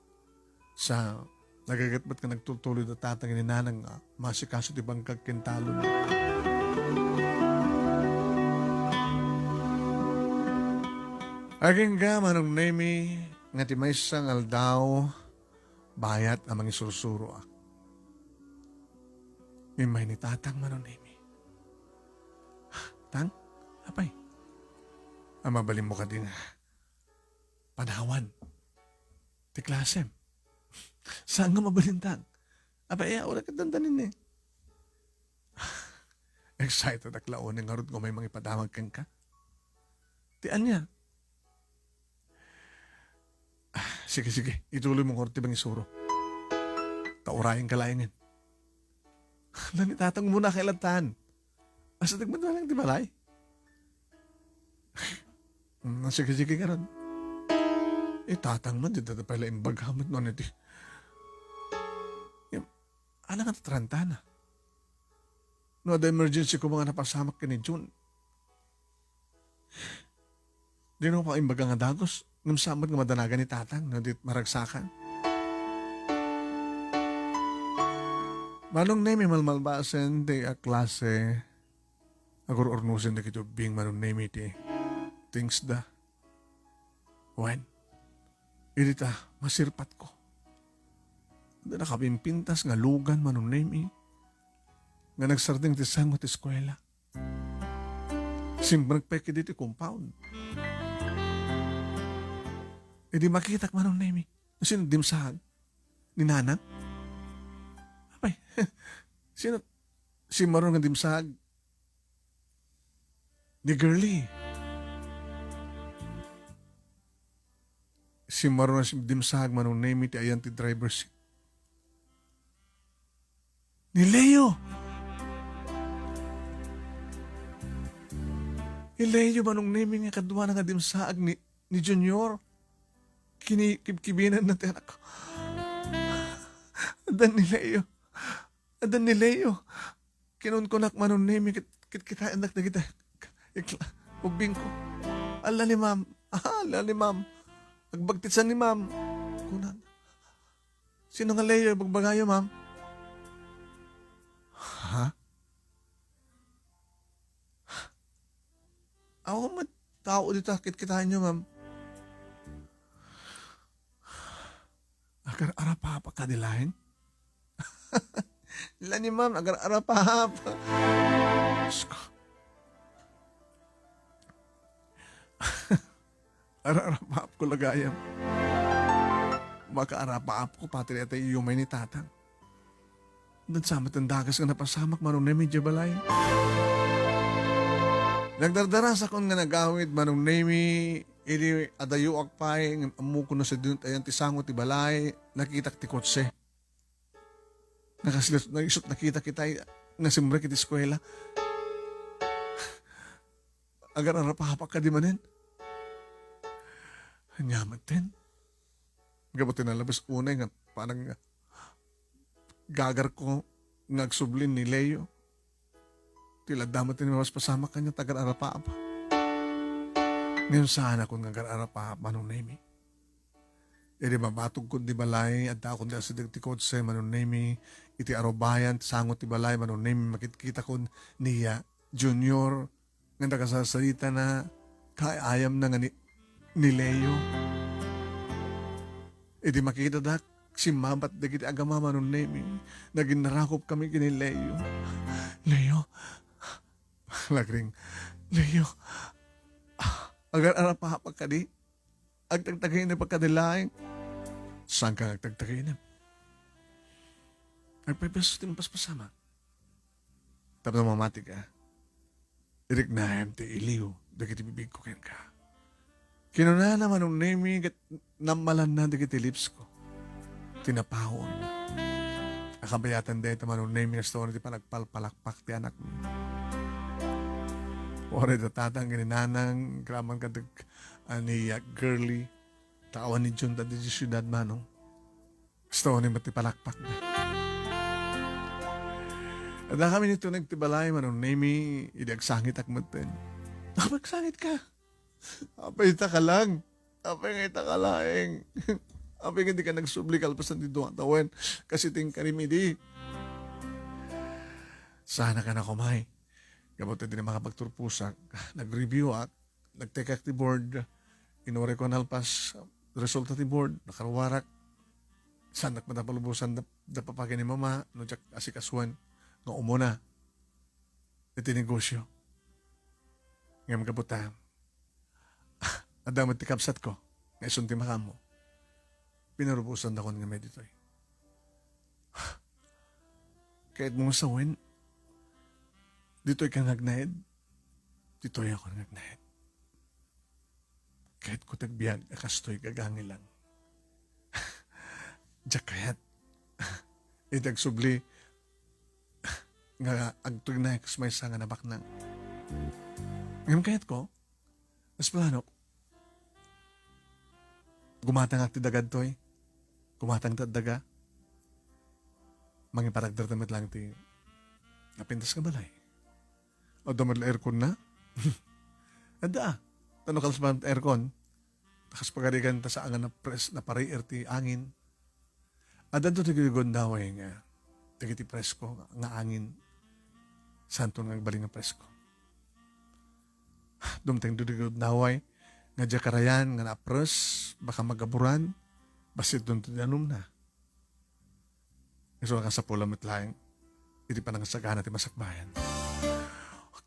sa nagaget met nga nagtultuloy da tatang ken ni nanang nga masikaso ti bangkag ken talon. Agingga Manong Nemi nga ti maysa nga aldaw, bayat a mangisursuroak. Immay ni tatang Manong Nemi. "Tang, apay? A, mabalinmo kadi nga panawan ti klasem?" "Saan nga mabalin, Tang? Apay, a, uray ket dandanin ni." "Excited ak la unay ngarud nga umay mangipadamag kenka. Ti ania?" "Ah, sige, sige. Ituloy mo ngarud ti pangisuro. Ta urayenka laengen." "Ala ni tatang, umuna kay lattan. Asideg met laeng ti balay." "Mm, sige, sige, ngarud." Eh, tatang man, di da pay la imbaga met no ania ti. Ngem, ala nga tatarantana. No adda emergency koma nga napasamak ken ni June, dino ko imbaga nga dagus, ngem saan met nga madanagan ni tatang no di maragsakan. Manong Nemi, malmalbasen ti a klase, agur-urnosen dagiti ubbing Manong Nemi ti things da. Wen, idi ta, masirpatko. Adda nakapimpintas nga lugan Manong Nemi nga nagsardeng ti sango ti eskuela. Simrek pay ketdi ti compound. Idi makitak Manong Nemi, sino dimsaag? Ni Nanang? Apay, sino, simmaron nga dimsaag? Ni Girlie. Simmaron nga dimsaag Manong Nemi ti ayan ti driver seat. Ni Leo. Ni Leo Manong Nemi nga kaduana nga dimsaag ni, ni Junior. Kini-, kibkibinanna ti anak ko. Addan ni Leo. Addan ni Leo. Kinunkunak Manong Nemi ket, ket kitkitaennak dagiti ikla-, ubbingko. "Ala ni Ma'am. Ah, ala ni Ma'am. Agbagtit sa ni Ma'am." Kunan. "Sino nga Leo ibagbagayo, Ma'am?" "Ha? Awan met tao dita kitkitaenyo, Ma'am." "Agar-arapapa kadi laeng?" "Ala ni Ma'am, agar-arapapa." Diyos ko. Ar-arapapko la gayam. Makaarapapko pati dayta iyumay ni Tatang. Nagsamet ti dagus nga napasamak Manong Nemi idiay balay. Nagdardarasakon nga nagawid Manong Nemi, idi adayoak pay, ngem ammokon no sadino ti ayan ti sango ti balay, nakitak ti kotse. Nakaslit, naisut nakitak itay nga simrek iti eskuela. Agar-arapapak kadi manen. Ania metten? Gapu ti nalabes unay nga panang gagarko nga agsubli ni Leo. Ti ladda met ti mapaspasamak kaniak ta agar-arapapak. Ngem saanakon nga agar-arapapak, Manong Nemi. Idi mabatogkon ti balay, addaakon ti asideg ti kotse, Manong Nemi, iti arubayan ti sango ti balay, Manong Nemi, makitkitakon ni, ah, Junior, nga nakasarsaritana, kaay-ayamna nga ni, ni Leo. Idi makitadak, simmabat dagiti agama, Manong Nemi, naginnarakopkami ken ni Leo. "Leo," Lagring, "Leo, Agar-arapapak kadi? Agtagtagainep kadi laeng? Saanka nga agtagtagainep? Agpaypayso ti mapaspasama. Tapno mamati ka, iriknaem ti iliw dagiti bibigko kenka. Kinunana Manong Nemi ket nammalanna dagiti lipsko. Tinapaon. Nakabayatan dayta Manong Nemi, kasta ti panagpalpalakpak ti anakmi. Uray da tatang ken nanang, agraman kadagiti girly. Taawan ni Jun ta di siudad, Manong. Kasta ni met ti palakpak. Adda kami ni tuneg ti balay, Manong Nemi, idi agsangitak metten. Apay agsangit ka? Apay ita ka lang? Apay nga ita ka laeng? Apay nga di ka nagsubli kalpasan ti dua tawen? Kasi tingkarim idi. Sana ka na kumay. Gapu ta di na makapagturposak. Nag-review ak. Nagtekak ti board, inuray ko nalpas, resulta ti board, nakaruarak. Saannak met a palubosan da, da papa ken ni mama, no diak asikasuan nga umuna iti negosyo. Ngem gapu ta, adda met ti kabsatko, nga isun ti makaammo. Pinarubosan dakon nga may ditoy. Kayatmo nga sawen, ditoy ka nga agnaed? Ditoy ako nga agnaed. Kayatko ti agbiag a kastoy gagangay lang. Diak kayat. Iti agsubli nga agtugnay kas maysa nga nabaknang. Ngem kayatko, mas planok. Gumatangak ti daga ditoy. Gumatang ti daga. Mangiparagder ta met lang ti napintas nga balay. Adda met la aircon na? Adda. Tano kalsman aircon. Takas pagarigan ta sa angan na pres, na parier ti angin. Adda dagiti gundaway nga dagiti presko nga angin. Santo nga agbalin nga presko. Dumteng dagiti gundaway nga diak karayan nga napres, baka magaburan, bassit dun ti danumna. Isu a kasapul met laeng iti panangasagana ti masakbayan.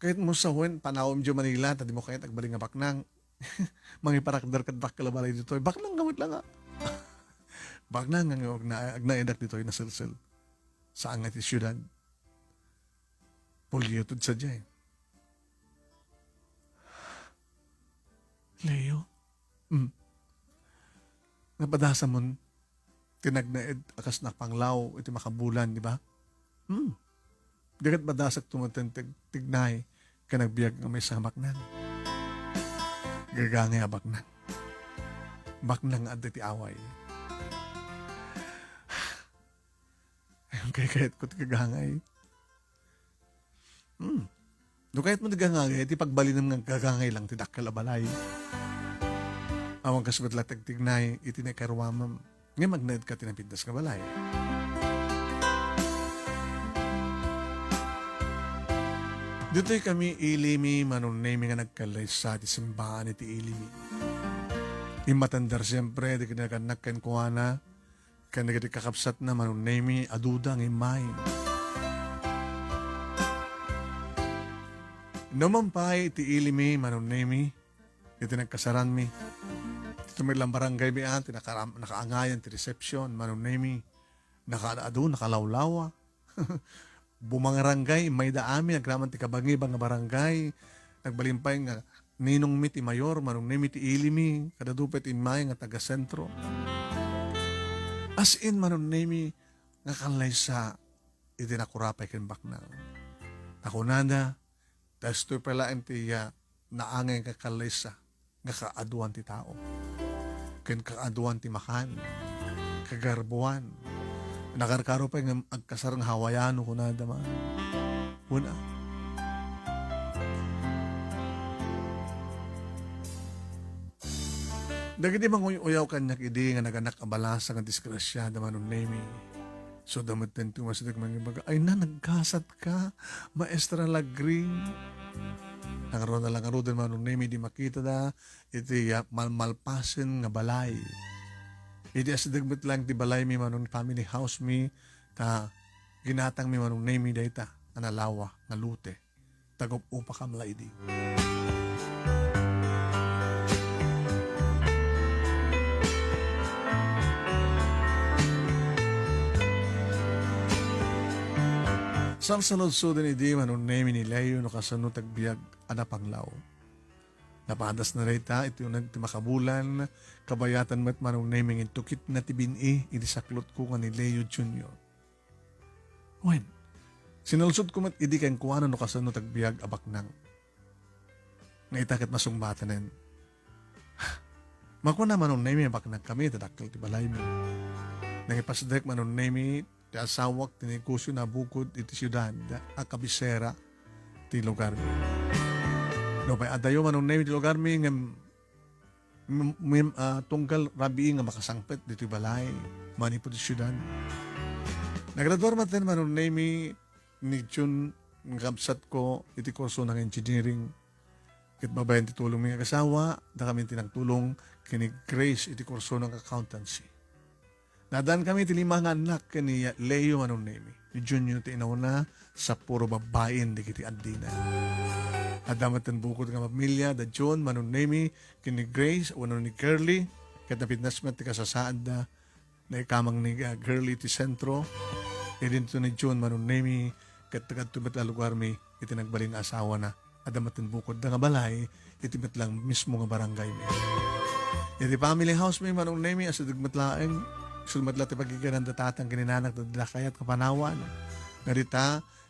Kayatmo sawen, panawem diay Manila, ta dimo kayat agbalin nga baknang. Mangiparagder kad dakkel a balay ditoy. Baknang nga met lang, ah. Baknang nga agna-, agnaedak ditoy, naselsel. Saan nga iti siudad. Pulyo tud sadiay. Leo? Hmm. Napadasam mon ti nagnaed a kas napanglaw iti makabulan, di ba? Hmm. Di ket madasak tumaten ti, ti agnay ken agbiag nga maysa a baknang. Gagangay a baknang. Baknang nga adda ti away. Ay, kayat ko ti gagangay. Hmm. No kayatmo ti gagangay, ti pagbalinem nga gagangay lang ti dakkel a balay. Awan kas met la ti agtignay iti naikaruamem. Ngem agnaed ka ti napintas nga balay. Ditoy kami, Ilimi, Manong Nemi nga nagkallaysa ti simbaan iti Ilimi. Immatandar siempre, di kinagannak kenkuana, ken dagiti kakabsatna, Manong Nemi, aduda nga immay. Numan pay iti Ilimi, Manong Nemi, iti nagkasaranmi. Ditoy met lang barangay mi, ah, ti nakaram-, nakaangayan ti reception, Manong Nemi. Nakaadu, nakalawlawa. Bumangarangay, mayda amin, agraman ti kabangibang nga barangay. Nagbalin pay nga ninongmi ti mayor, Manong Nemi ti Ilimi, kadadu pay ti immay nga taga-sentro. As in, Manong Nemi, nga kallaysa iti nakurapay ken baknang. Ta kunada, dastoy pay laeng ti, ah, naangay nga kallaysa nga kaaduan ti tao. Ken kaaduan ti makan, kagarbuan. Nakarkaro pay nga agkasar nga Hawaiano, kunada man. Kuna. Dagiti manguy-uyaw kaniak idi nga naganak a balasa nga disgrasiada, Manong Nemi. So, damet daytoy nga sideg mangibaga, "Ay na, nagkasat ka, Maestra Lagring." Nangaruna la ngaruden, Manong Nemi, di makitada iti, ah, malmalpasen nga balay. Iti asideg met lang ti balaymi, Manong, family house mi, ta ginatangmi, Manong Nemi, dayta a nalawa nga lote. Tagup-upakam la idi. Salsaludsoden idi Manong Nemy ni Leo no kasano ti agbiag a napanglaw. Napadasna dayta iti uneg ti makabulan, kabayatan met Manong Nemy nga intukitna ti bin-i iti saklotko nga ni Leo Junior. Wen, sinalsodko met idi kenkuana no kasano ti agbiag a baknang. Nga ita ket masungbatanen. Makuna Manong Nemy a baknangkami ta dakkel ti balaymi. Nangipasdek Manong Nemy ti asawak ti negosio na bukod iti siudad a kabisera ti lugarmi. Nupay adayo Manong Nemy ti lugarmi ngem mem-, mem-, ah, tunggal rabii nga makasangpet ditoy balay manipud iti siudad. Nagraduar maten Manong Nemy ni June nga kabsatko iti kursona nga engineering. Ket babaen ti tulong mi nga agasawa, dakami ti nagtulong ken ni Grace iti kursona nga accountancy. Naaddankami ti lima nga annak ken ni Leo Manong Nemy. Ni Junior ti inawna, sa puro babbain dagiti addina. Adda met ten bukod nga pamilya, da June Manong Nemy, ken ni Grace, wenno ni Curly, ket napintas met ti kasasaadda, naikamang ni, ah, Curly ti sentro, idinto ni June Manong Nemy, ket tagadto met a lugarmi iti nagbalin nga asawana. Adda met ten bukodda nga balay, iti met lang mismo nga barangay mi. Iti family house mi, Manong Nemy, asideg met laeng, isu met la ti pagiganan da tatang ken ni nanak, da kayat nga panawan. Nga dita,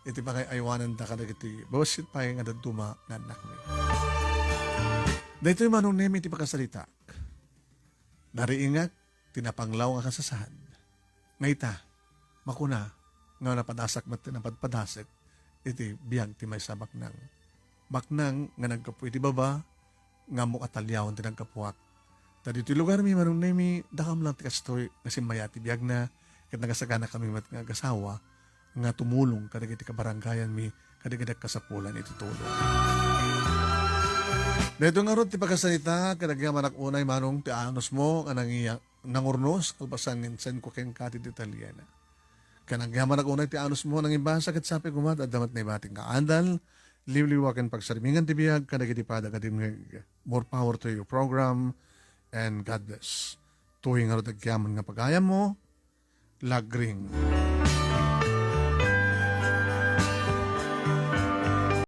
iti pangay-aywananda kadagiti bassit pay nga dadduma nga annakmi. Daytoy Manong Nemy ti pakasaritak. Nariingak ti napanglaw nga kasasaad. Nga ita, makuna nga napadasak met ti napadpadasek iti biag ti maysa a baknang. Baknang nga naggapu iti baba, nga ammok a taliawen ti naggapuak. Ta ditoy lugarmi, Manong Nemy, dakam lang ti kastoy nga simmayat ti biagna, ket nagasaganakami met nga agasawa nga tumulong kadagiti kabarangayanmi, kadagiti kasapulan iti tulong. Daytoy ngarud ti pakasarita, ket agyamanak unay, Manong, ti anusmo nga nangiya-, nangurnos, kalpasan nga insenko kenka ti detalyena. Ken agyamanak unay ti anusmo nangibasa, ket sapay koma ta adda met naibating nga adal, liwliwa ken pagsarmingan ti biag kadagiti pada nga dimngeg. More power to your program, and God bless. Tuloy ngarud agyaman nga pagayammo, Lagring.